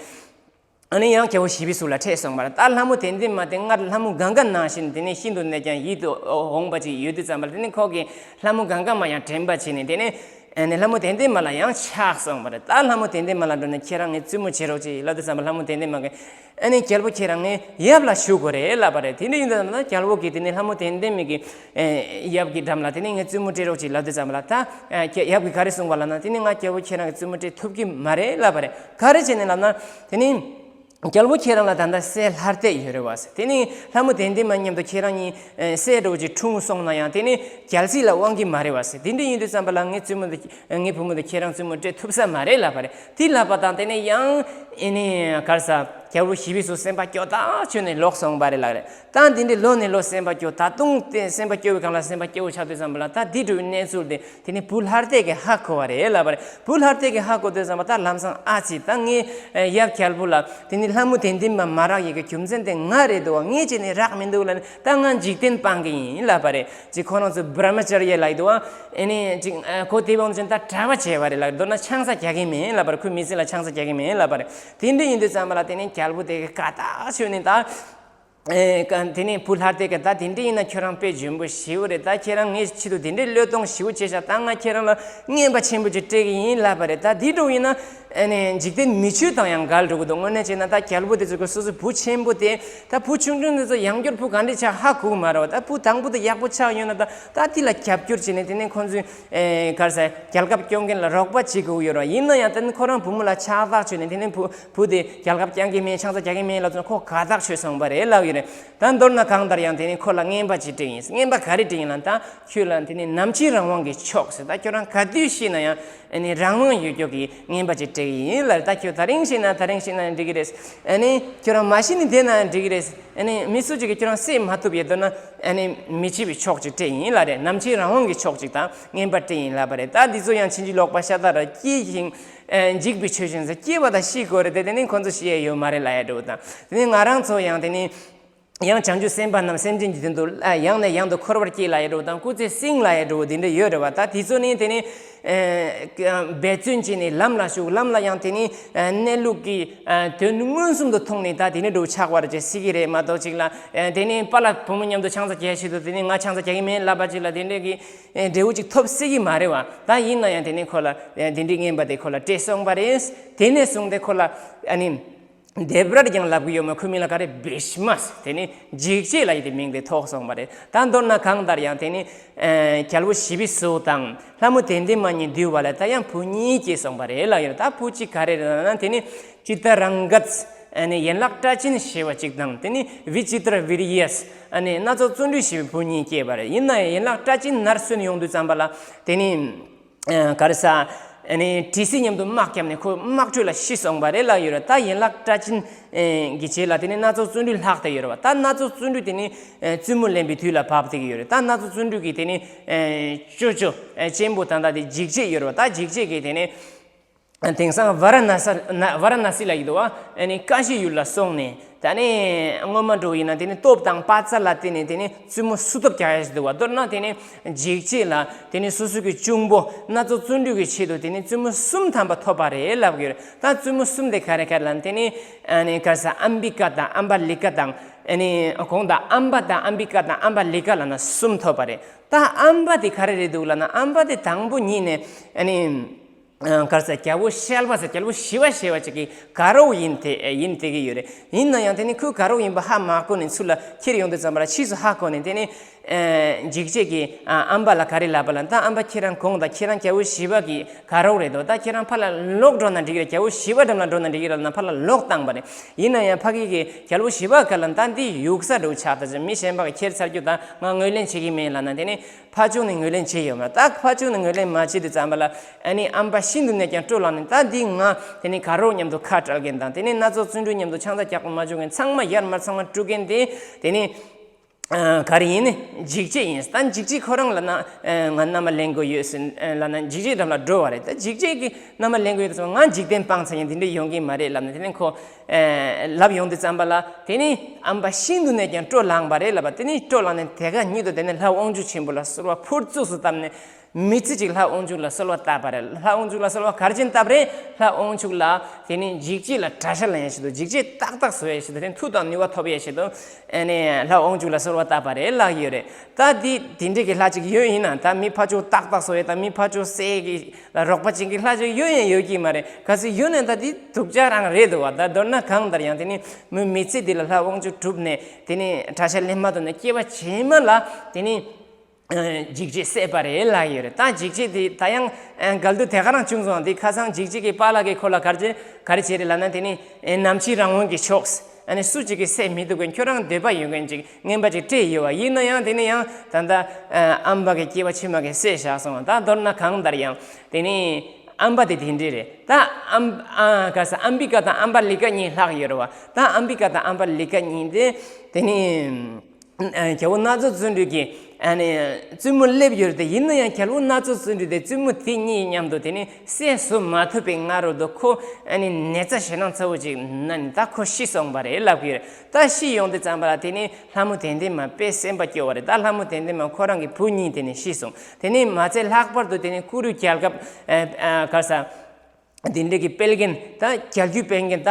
ཨ་ནི་ཡང་རྒྱལ་པོ་ཞི་བའི་གཟུགས་ལ་འཕྲད་སོང་བ་རེད། ད་ལྷ་མོ་དན་ལྡན་མ་དེ་སྔར་ལྷ་མོ་གངྒཱ་ནང་བཞིན་དེ་ནི་ཤིན་ཏུ་ནས་ཀྱང་ཡིད་དུ་འོང་བ་ཅིག་ཡོད་དུས་ཙམ་པ་ལ། དེ་ནི་ཁོ་གིས་ལྷ་མོ་གངྒཱ་མ་ཡང་དྲན་པ་བྱས་ནས། དེ་ནི་ཨ་ནི་ལྷ་མོ་དན་ལྡན་མ་ལ་ཡང་ཆགས་སོང་བ་རེད། ད་ལྷ་མོ་དན་ལྡན་མ་ལ་འགྲོ་ནས། ཁྱེད་རང་ངའི་བཙུན་མོ་བྱེད་རོགས་བྱེད་ལབ་དུས་ཙམ་པ། ལྷ་མོ་དན་ལྡན་མ་གིས་ཨ་ནི་རྒྱལ་པོ་ཁྱེད་རང་ངའི་ཡབ་ལ་ཞུ་དགོས་རེད་ལབ་པ་རེད། དེ་འདྲ་ཡིན་དུས་ཙམ་པ་ལ་རྒྱལ་པོ་གིས་དེ་ནི་ལྷ་མོ་དན་ལྡན་མ་གི་ཨ་ཡབ་ཀྱི་འགྲམ་ལ་དེ་ནི་ངའི་བཙུན་མོ་སྤྲད་རོགས་བྱེད་ལབ་དུས་ཙམ་པ་ལ། ད་ཨ་ཁྱེད་ཡབ་ཀྱིས་ག་རེ་གསུངས་པ་ལབ་ན། དེ་ནི་ང་རྒྱལ་པོ་ཁྱེད་རང་གི་བཙུན་མོ་སྤྲད་ཐུབ་ཀྱི་མ་རེད་ལབ་པ་རེད། ག་རེ་བྱས་ནས་ལབ་ན། དེ་ནི་ རྒྱལ་པོ་ཁྱེད་རང་ལ་ད་ལྟ་སྲས་ལྷ་རྟས་ཡོད་རེད་བ་ཟེར། དེ་ནི་ལྷ་མོ་དན་ལྡན་མ་མཉམ་དུ་ཁྱེད་རང་གཉིས་ཨེ་སྲས་འདྲ་བོ་ཅིག་འཁྲུངས་སོང་ན་ཡང་དེ་ནི་རྒྱལ་སྲིད་ལ་དབང་གི་མ་རེད་བ་ཟེར། དེ་འདྲ་ཡིན་དུས་ཙམ་པ་ལ་ངའི་བཙུན་མོ་འདི་ངའི་བུ་མོ་འདི་ཁྱེད་རང་བཙུན་མོ་སྤྲད་ཐུབ་ས་མ་རེད་ལབ་པ་རེད། དེ་ལབ་པ་དང་དེ་ནས་ཡང་ཨེ་ནི་ག་རེ་ཟ། རྒྱལ་པོ་ཞི་བའི་གཟུགས་སེམས་པ་སྐྱོ་ཐག་ཆོད་ནས་ལོག་སོང་བ་རེད་ལབ་རེད། ད་འདི་འདྲའི་ལོག་ནས་ལོག་སེམས་པ་སྐྱོ། ད་དུང་དེ་སེམས་པ་སྐྱོ་བའི་སྒང་ལ་སེམས་པ་སྐྱོ་བོ་ཆགས་དུས་ཙམ་པ་ལ་ད་འདི་འདྲ་བའི་གནས་ཚུལ་དེ་དེ་ནི་བུ་ལྷ་རྟས་ཀྱིས་ཧ་གོ་བ་རེད་ལབ་པ་རེད། བུ་ལྷ་རྟས་ཀྱིས་ཧ་གོ་དུས་ཙམ་པ་ད་ལམ་སང་ཨ་ཙི་ད་ངའི་ཡབ་རྒྱལ་པོ་ལ་དེ་ནི་ལྷ་མོ་དན་ལྡན་མ་མ་རག་ཡས་ཀྱི་རྒྱུ་མཚན་དེ་ང་རེད་འདུག་བ། ངས་བྱས་ནས་རག་མི་འདུག་ལབ་ནས་ད་ང་འཇིག་རྟེན་སྤང་གི་ཡིན་ལབ་པ་རེད། ཅིག་ཁོ་རང་ཚོ་བྲ་མ་ཅར་ཡ་ལབ་ཀྱི་འདུག་བ། ཨེ་ནི་ཅིག་ཁོ་དེ་བང་ཅན་ད་གྲྭ་པ་བྱས་པ་རེད་ལབ། མདོར་ན་ཆང་ས་རྒྱག་གི་མིན་ལབ་པ་རེད། ཁོའི་མི་ཚེ་ལ་ཆང་ས་རྒྱག་གི་མིན་ལབ་པ་རེད། དེ་འདྲ་ཡིན་དུས་ཙམ་པ་ལ་དེ་ནས་རྒྱལ་པོ་དེ་གི་དགའ་ཐག་ཆོད་ནས་ད། ཨེ་ཀ་དེ་ནས་བུ་ལྷ་རྟས་ཀྱིས་ད་དེ་འདྲ་ཡིན་ན་ཁྱོད་རང་དཔེ་འཇོན་པོ་ཞེ་པོ་རེད། ད་ཁྱེད་རང་ངའི་ཆེད་དུ་དེ་འདྲའི་བློས་གཏོང་ཞེ་པོ་བྱས་ཤག་ད་ང་ཁྱེད་རང་ལ་རྔན་པ་ཆེན་པོ་ཅིག་སྤྲད་ཀྱི་ཡིན་ལབ་པ་རེད། ད་དེ་འདྲ་ཡིན་ན་ཨེ་ནས་འཇིག་རྟེན་མི་ཆོས་དང་ཡང་འགལ་འགྲོ་གི་འདུག་དངོས་གནས་བྱས་ན་ད་རྒྱལ་པོ་དེ་ཚོ་གི་སོ་སོའི་བུ་ཆེན་པོ་དེ་ད་བུ་ཆུང་ཆུང་དེ་ཚོ་ཡང་བསྐྱར་བུ་ག་འདྲ་ཆགས་ཧ་གོ་གི་མ་རེད་བ། ད་བུ་དང་པོ་དེ་ཡག་པོ་ཆགས་ཡོད་ན་ད་ད་དེ་ལ་རྒྱབ་སྐྱོར་བྱས་ནས་དེ་ནས་ཁོང་ཚོའི་ཨེ་ག་རེ་ཟ། རྒྱལ་ཁབ་སྐྱོང་མཁན་ལ་རོགས་པ་བྱེད་དགོས་ཡོད་རེད། ཡིན་ན་ཡང་དེ་ནི་ཁོ་རང་བུ་མོ་ལ་ཆགས་ཐག་ཆོད་ནས་དེ་ནི་བུ་བུ་དེ་རྒྱལ་ཁབ་སྐྱོང་གི་མེད། ཆང་ས་རྒྱག་གི་མེད་ལབ་ཙང་ཁོ་དགའ་ཐག་ཆོད་སོང་བ་རེད་ལབ་ཡོད་རེད། ད་མདོར་ན་གང་ལྟར་ཡང་དེ་ནི་ཁོ་ལ་རྔན་པ་ཅིག་སྤྲད་ཡིན། རྔན་པ་ག་རེ་སྤྲད་ཡིན་ལབ་ན་ད་ཁྱོད་ལ་དེ་ནི་ནམ་འཆི་རང་དབང་གི་མཆོག་ཟེར། ད་ཁྱོད་རང་ག་དུས་ཤི་ན་ཡང་ཨ་ནི་རང་དབང་ཡོད་རྒྱུ་གི་རྔན་པ་ཅིག་སྤྲད་ཡིན་ལབ་རེད། ད་ཁྱོད་ད་རིང་ཤི་ན་ད་རིང་ཤི་ན་འགྲིག་གི་རེད། ཨ་ནི་ཁྱོད་རང་མ་ཤི་ནི་བསྡད་ན་འགྲིག་གི་རེད། ཨ་ནི་མི་སུ་གཅིག་གིས་ཁྱོད་རང་བསད་མ་ཐུབ་ཡོད་དོ་ན་ཨ་ནི་མི་འཆི་བའི་མཆོག་ཅིག་སྤྲད་ཡིན་ལབ་རེད། ནམ་འཆི་རང་དབང་གི་མཆོག་ཅིག་དང་རྔན་པ་སྤྲད་ཡིན་ལབ་པ་རེད། ད་འདི་ཚོ་ཡང་ཕྱིན་ཅི་ལོག་པ་ཤ་སྟག་རེད། སྐྱེ་ཞིང་ཨ་འཇིག་པའི་ཆོས་ཅན་ཟེར། སྐྱེ་བ་དང་ཤི་དགོས་རེད་དེ། དེ་ནི་ཁོང་ཚོ་ཤི་ཡས་ཡོད་མ་རེད་ལབ་ཡ་འདྲ་བོ་དང་། དེ་ནི་ང་རང་ཚོ་ཡང་དེ་ནི་ཡང་བྱང་ཆུབ་སེམས་དཔའ་རྣམས་སེམས་ཅན་གྱི་དོན་དུ་ཨ་ཡང་ནས་ཡང་དུ་འཁོར་བར་སྐྱེ་ལབ་ཡ་འདྲ་བོ་དང་། སྐུ་ཚེ་བསྲིང་ལབ་ཡ་འདྲ་བོ་དེ་འདྲ་ཡོད་རེད་བ། ད་དེ་ཚོ་ནི་དེ་ནི་ཨ་འབད་བརྩོན་བྱས་ནས་ལམ་ལ་ཞུགས། ལམ་ལ་ཡང་དེ་ནི་ཨ་གནས་ལུགས་ཀྱི་ཨ་དོན་མངོན་སུམ་དུ་མཐོང་ནས་ད་དེ་ནི་འདྲ་བོ་ཆགས་པ་རེད་ཅེས་སྲིད་ཀྱི་རེད་མ་གཏོགས་ཅིག་ལ་ཨ་དེ་ནི་པཱ་ལགས་བུ་མོ་མཉམ་དུ་ཆང་ས་རྒྱག་ཆེད་དུ་དེ་ནི་ང་ཆང་ས་རྒྱག་གི་མེད་ལབ་པ་ཅིག་ལ་དེ་འདྲ་གི་ཨེ་འབྲས་བུ་ཅིག་ཐོབ་སྲིད་ཀྱི་མ་རེད་བ། ད་ཡིན་ན་ཡང་དེ་ནས་ཁོ་ལ་ཨེ་དེ་འདྲའི་རྔན་པ་དེ་ཁོ་ལ་སྤྲད་སོང་བ་རེད། དེ་ནས་བཟུང་སྟེ་ཁོ་ལ་ཨ་ནི་སྡེབ་ར་ཀྱང་ལབ་ཀྱི་ཡོད་མ། ཁོའི་མིང་ལ་ག་རེ་བྷིཤ་མ་ཟེར། དེ་ནི་འཇིགས་བྱེད་ལབ་ཡས་དེ་མིང་དེ་ཐོགས་སོང་བ་རེད། ད་མདོར་ན་གང་ལྟར་ཡང་དེ་ནི་ཨེ་རྒྱལ་པོ་ཞི་བའི་གཟུགས་དང་ལྷ་མོ་དན་ལྡན་མ་གཉིས་འདུས་པ་ལ་ད་ཡང་བུ་གཉིས་སྐྱེས་སོང་བ་རེད་ལབ་ཡོད། ད་བུ་གཅིག་ག་རེ་རེད་ལབ་ན་དེ་ནི་ཅི་ཏ་རང་ག་ཨ་ནི་ཡན་ལག་སྐྲ་ཅན་ཞེས་པ་གཅིག་དང་། དེ་ནི་བི་ཅི་ཏྲ་བི་རི་ཡ་ཨ་ནི་སྣ་ཚོགས་བརྩོན་འགྲུས་ཞེས་པའི་བུ་གཉིས་སྐྱེས་པ་རེད། ཡིན་ན་ཡང་ཡན་ལག་སྐྲ་ཅན་ནར་སོན་ཡོང་དུས་ཙམ་པ་ལ་དེ་ནི་ཨ་ག་རེ་ཟ། ཨ་ནི་དྲི་ཟའི་མཉམ་དུ་དམག་བརྒྱབ་ནས་ཁོ་དམག་ཁྲོད་ལ་ཤི་སོང་བ་རེད་ལབ་ཡོད་རེད། ད་ཡན་ལག་སྐྲ་ཅན་ཨ་གྱི་རྗེས་ལ་དེ་ནི་སྣ་ཚོགས་བརྩོན་འགྲུས་ལྷག་བསྡད་ཡོད་རེད་བ། ད་སྣ་ཚོགས་བརྩོན་འགྲུས་དེ་ནི་ཨ་བཙུན་མོ་ལེན་པའི་དུས་ལ་བབས་བསྡད་ཀྱི་ཡོད་རེད། ད་སྣ་ཚོགས་བརྩོན་འགྲུས་ཀྱི་དེ་ནི་ཨ་ཅོ་ཅོ་ཨ་གཅེན་པོ་ད་ལྟ་དེ་འཇིགས་བྱེད་ཡོད་རེད་བ། ད་འཇིགས་བྱེད་ཀྱི་དེ་ནི་དེང་སང་ཝ་ར་ཎ་ས་ན་ཝ་ར་ཎ་སི་ལ་ཡོད་དོ་བ། ཨ་ནི་ཀ་ཤི་ཡུལ་ལ་སོང་ནས་ད་ནི་སྔོན་མ་འགྲོ་ཡིན་ན་དེ་ནི་སྟོབས་དང་དཔའ་རྩལ་ལ་བརྟེན་ནས་དེ་ནི་བཙུན་མོ་སུ་ཐོབ་རྒྱག་ཡ་ཞིག་འདུག་བ། མདོར་ན་དེ་ནི་འཇིགས་བྱེད་ལ་དེ་ནི་སོ་སོ་གི་གཅུང་པོ་སྣ་ཚོགས་བརྩོན་འགྲུས་ཀྱི་ཆེད་དུ་དེ་ནི་བཙུན་མོ་གསུམ་ཐམ་པ་ཐོབ་པ་རེད་ལབ་ཀྱི་ཡོད་རེད། ད་བཙུན་མོ་གསུམ་དེ་ག་རེ་ག་རེ་ལབ་ན་དེ་ནི་ཨ་ནི་ག་རེ་ཟ། ཨམ་བི་ཀ་དང་ཨམ་བ་ལི་ཀ་དང་། ཨ་ནི་གོང་དུ་ཨམ་བ་དང་ཨམ་བི་ཀ་དང་ཨམ་བ་ལི་ཀ་ལབ་ན་གསུམ་ཐོབ་པ་རེད། ད་ཨམ་བ་དེ་ག་རེ་རེད་འདུག་ལབ་ན་ཨམ་བ་དེ་དང་པོ་ཉིད་ནས་ཨ་ནི། ཨ་ག་རེ་ཟ། རྒྱལ་པོ་ཤལ་པ་ཟེར། རྒྱལ་པོ་ཞི་བ་ཞེས་པ་ཅིག་གི་དགའ་རོགས་ཡིན་ཏེ་ཡིན་བསྡད་ཀྱི་ཡོད་རེད། ཡིན་ན་ཡང་དེ་ནི་ཁོའི་དགའ་རོགས་ཡིན་པ་ཧ་མ་གོ་ནས་ཚུར་ལ་ཁྱེར་ཡོང་དུས་ཙམ་པ་ལ་ཕྱིས་སུ་ཧ་གོ་ནས་དེ་ནི་ཨ་འཇིགས་བྱེད་ཀྱིས་ཨ་ཨམ་བ་ལ་ག་རེ་ལབ་པ་ལབ་ན། ད་ཨམ་བ་ཁྱེད་རང་དགོངས་དང་། ཁྱེད་རང་རྒྱལ་པོ་ཞི་བ་གི་དགའ་རོགས་རེད་དོ། ད་ཁྱེད་རང་ཕར་ལ་ལོག་འགྲོ་ན་འགྲིག་གི་རེད། རྒྱལ་པོ་ཞི་བ་འགྲམ་ལ་འགྲོ་ན་འགྲིག་གི་རེད་ལབ་ན་ཕར་ལ་ལོག་བཏང་པ་རེད། ཡིན་ན་ཡང་ཕ་གི་གིས་རྒྱལ་པོ་ཞི་བ་ག་ལབ་ན་ད་འདི་ཡུགས་ས་འདྲ་བོ་ཆགས་ད་ཅི། མི་གཞན་པ་གིས་ཁྱེར་ཚར་རྒྱུ་ད་ང་ངོས་ལེན་བྱེད་ཀྱི་མེད་ལབ་ན་དེ་ནི། ཕར་ཕྱོགས་ནས་ངོས་ལེན་བྱས་ཡོད་མ་རེད། ད་ཕར་ཕྱོགས་ནས་ངོས་ལེན་མ་བྱས་དུས་ཙམ་པ་ལ་ཨ་ནི་ཨམ་བ་ཤིན་ཏུ་ནས་ཀྱང་སྤྲོ་ལངས་ནས། ད་འདི་ང་དེ་ནི་དགའ་རོགས་མཉམ་དུ་ཁ་བྲལ་མཁན་དང་དེ་ནི་སྣ་ཚོགས་བརྩོན་འགྲུས་མཉམ་དུ་ཆང་ས་རྒྱག་པ་མ་བྱུང་མཁན་ཚང་མ་ཡར་མར་ཚང་མ་དཀྲུག་མཁན་དེ་དེ་ནི་ཨ་ག་རེ་ཡིན་ནི་འཇིགས་བྱེད་ཡིན། ད་འཇིགས་བྱེད་ཁོ་རང་ལབ་ན་ཨ་ང་མནའ་མ་ལེན་དགོས་ཡོད་ཟེར་ཨ་ལབ་ན་འཇིགས་བྱེད་འགྲམ་ལ་འགྲོ་བ་རེད། ད་འཇིགས་བྱེད་ཀྱིས་མནའ་མ་ལེན་དགོས་ཡོད་ཙང་ང་འཇིག་རྟེན་སྤང་ཚར་ཡིན། དེ་འདྲ་ཡོང་གི་མ་རེད་ལབ་ནས་དེ་ནི་ཁོ། ཨེ་ལབ་ཡོང་དུས་ཙམ་པ་ལ་དེ་ནི་ཨམ་བ་ཤིན་ཏུ་ནས་ཀྱང་སྤྲོ་ལངས་པ་རེད་ལབ་པ། དེ་ནི་སྤྲོ་ལངས་ནས་དེ་ག་ཉིད་དུ་དེ་ནི་ལྷ་དབང་ཕྱུག་ཆེན་པོ་ལ་གསོལ་བ་ཕུར་ཚུགས་སུ་བཏབ་ནས་མི་ཚེ་གཅིག་ལྷ་དབང་ཕྱུག་ལ་གསོལ་བ་བཏབ་པ་རེད། ལྷ་དབང་ཕྱུག་ལ་གསོལ་བ་ག་རེ་བྱས་ནས་བཏབ་རེད། ལྷ་དབང་ཕྱུག་ལ་དེ་ནི་འཇིགས་བྱེད་ལ་དགྲ་ཤ་ལེན་ཡ་ཆེད་དུ། འཇིགས་བྱེད་ཏག་ཏག་བཟོ་ཡ་ཆེད་དུ། དེ་ནི་མཐུ་དང་ནུས་པ་ཐོབ་ཡ་ཆེད་དུ་ཨེ་ནི་ལྷ་དབང་ཕྱུག་ལ་གསོལ་བ་བཏབ་པ་རེད་ལབ་ཡོད་རེད། ད་དེ་དེ་འདྲས་ཀྱི་ལྷ་ཅིག་ཡོད་ཡིན་ན་ད་མི་ཕར་ཕྱོགས་ཏག་ཏག་བཟོ་ཡ་དང་མི་ཕར་ཕྱོགས་བསད་ཀྱི་ལ་རོགས་པ་བྱེད་ཀྱི་ལྷ་ཅིག་ཡོད་ཡང་ཡོད་ཀྱི་མ་རེད། གལ་སྲིད་ཡོད་ན་ད་དེ་སྡུག་ཅག་རང་རེད་འདུག་བ། ད་མདོར་ན་གང་ལྟར་ཡང་དེ་ནི་མི་མི་ཚེ་འདི་ལ་ལྷ་དབང་ཕྱུག་གྲུབ་ནས་དེ་ནི་གྲྭ་ཤག་ལེན་མ་ཐུབ་ནས་སྐྱེ་བ་ཕྱི་མ་ལ་དེ་ནི་ འཇིགས་བྱེད་བསད་པ་རེད་ལབ་ཡོད་རེད། ད་འཇིགས་བྱེད་དེ་ད་ཡང་གལ་སྲིད་དེ་ག་རང་བྱུང་སོང་། དེ་ཁ་སང་འཇིགས་བྱེད་ཀྱི་པཱ་ལགས་ཀྱིས་ཁོ་ལ་ག་རེ་ག་རེ་བྱས་རེད་ལབ་ན། དེ་ནི་ནམ་འཆི་རང་དབང་གི་ཕྱོགས། ཨ་ནི་སུ་གཅིག་གིས་བསད་མི་ཐུབ་མཁན། ཁྱོད་རང་འདོད་པ་ཡོད་མཁན་ཅིག་རྔན་པ་ཅིག་སྤྲད་ཡོད་པ་ཡིན་ན་ཡང་། དེ་ནི་ཡང་ད་ལྟ་ཨམ་པ་གི་སྐྱེ་བ་ཕྱི་མ་གི་བསད་བཞག་སོང་། ད་མདོར་ན་གང་ལྟར་ཡང་དེ་ནི་ཨམ་པ་དེ་དེ་འདྲས་རེད། ད་ཨམ་ཨ་ག་ས་ཨམ་བི་ཀ་དང་ཨམ་པ་ལི་ཀ་གཉིས་ལྷག་ཡོད་རེད་བ། ད་ཨམ་བི་ཀ་དང་ཨམ་པ་ལི་ཀ་གཉིས་དེ་དེ་ནི། རྒྱལ་པོ་སྣ་ཚོགས་བརྩོན་འགྲུས་ཀྱིས་ཨ་ནི་བཙུན་མོ་སླེབས་ཡོད་རེད། དེ་ཡིན་ན་ཡང་རྒྱལ་པོ་སྣ་ཚོགས་བརྩོན་འགྲུས་དེ་བཙུན་མོ་དེ་གཉིས་མཉམ་དུ་དེ་ནི་བསད་གསོད་མ་ཐུབ་པའི་སྔ་རོལ་དུ་ཁོ་ཨ་ནི་ནད་ཚ་ཞེད་སྣང་ཚ་བོ་ཅིག་ན་ནི་ད་ཁོ་ཤི་སོང་བ་རེད་ལབ་ཀྱི་ཡོད་རེད། ད་ཤི་ཡོང་དུས་ཙམ་པ་ལ་དེ་ནི་ལྷ་མོ་དན་དན་མ་དཔེ་སེམས་པ་སྐྱོ་བ་རེད། ད་ལྷ་མོ་དན་དན་མ་ཁོ་རང་གི་བུ་གཉིས་དེ་ནི་ཤི་སོང་། དེ་ནི་མ་ཚད་ལྷག་པར་དུ་དེ་ནི་ཀུ་རུ་རྒྱལ་ཁབ་ཨ་ཨ་ག་ས། དེ་འདྲས་ཀྱི་སྤེལ་མཁན་ད་རྒྱལ་རྒྱུད་སྤེལ་མཁན་ད་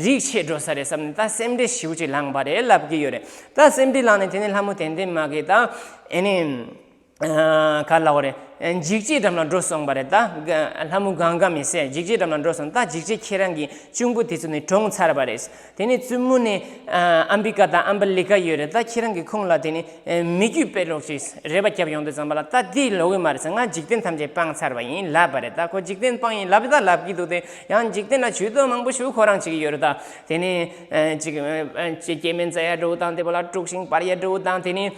རིགས་ཆད་འགྲོ་ས་རེད་བསམ་ནས་ད་སེམས་ཁྲལ་ཞེ་པོ་ཅིག་ལངས་པ་རེད་ལབ་ཀྱི་ཡོད་རེད། ད་སེམས་ཁྲལ་ལངས་ནས་དེ་ནས་ལྷ་མོ་དན་དན་མ་གིས་ད་ཨེ་ནི་ག་ལབ་དགོས་རེད། འཇིགས་བྱེད་འགྲམ་ལ་འགྲོ་སོང་བ་རེད། ད་ལྷ་མོ་གངྒཱ་མི་བསད་འཇིགས་བྱེད་འགྲམ་ལ་འགྲོ་སོང་། ད་འཇིགས་བྱེད་ཁྱེད་རང་གི་གཅུང་པོ་དེ་ཚོ་ནི་གྲོངས་ཚར་བ་རེད། དེ་ནས་བཙུན་མོ་ནས་ཨམ་བི་ཀ་དང་ཨམ་བ་ལི་ཀ་ཡོད་རེད། ད་ཁྱེད་རང་གི་ཁོང་ལ་དེ་ནས་མི་རྒྱུད་སྤེལ་རོགས་ཞེས་རེ་བ་བརྒྱབ་ཡོང་དུས་ཙམ་པ་ལ། ད་འདི་ལོག་གི་མ་རེད་ཟེར། ང་འཇིག་རྟེན་ཐམས་ཅད་སྤངས་ཚར་བ་ཡིན་ལབ་པ་རེད། ད་ཁོ་འཇིག་རྟེན་སྤངས་ཡིན་ལབ་ད་ལབ་ཀྱི་འདུག་སྟེ། ཡང་འཇིག་རྟེན་ལ་ཇུས་གཏོགས་མང་པོ་ཞིག་ཁོ་རང་བྱེད་ཀྱི་ཡོད་རེད། ད་དེ་ནས་ཅིག་ཅིག་སྐྱེ་དམན་བཙལ་ཡ་འགྲོ་དང་། དེ་པོ་ལ་དཀྲུག་ཤིང་སྤར་ཡ་འགྲོ་དང་། དེ་ནས་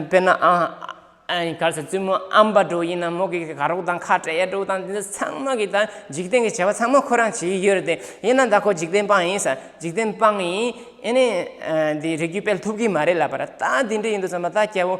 དཔེར་ན་ཨ། ཨ་ནི་ག་རེ་ཟེར། བཙུན་མོ་ཨམ་པ་འགྲོ་ཡིན་ན་མོ་གི་དགའ་རོགས་དང་ཁ་བྲལ་ཡ་འགྲོ་དང་། འདི་ཚོ་ཚང་མ་གི་ད་འཇིག་རྟེན་གྱི་བྱ་བ་ཚང་མ་ཁོ་རང་བྱེད་ཀྱི་ཡོད་རེད་དེ། ཡིན་ན་ད་ཁོ་འཇིག་རྟེན་སྤངས་ཡིན་ཟེར། འཇིག་རྟེན་སྤངས་ཡིན། ཨེ་ནས་འདི་རིགས་རྒྱུད་སྤེལ་ཐུབ་ཀྱི་མ་རེད་ལབ་པ་རེད། ད་འདི་འདྲ་ཡིན་དུས་ཙམ་པ་ད་རྒྱལ་པོ་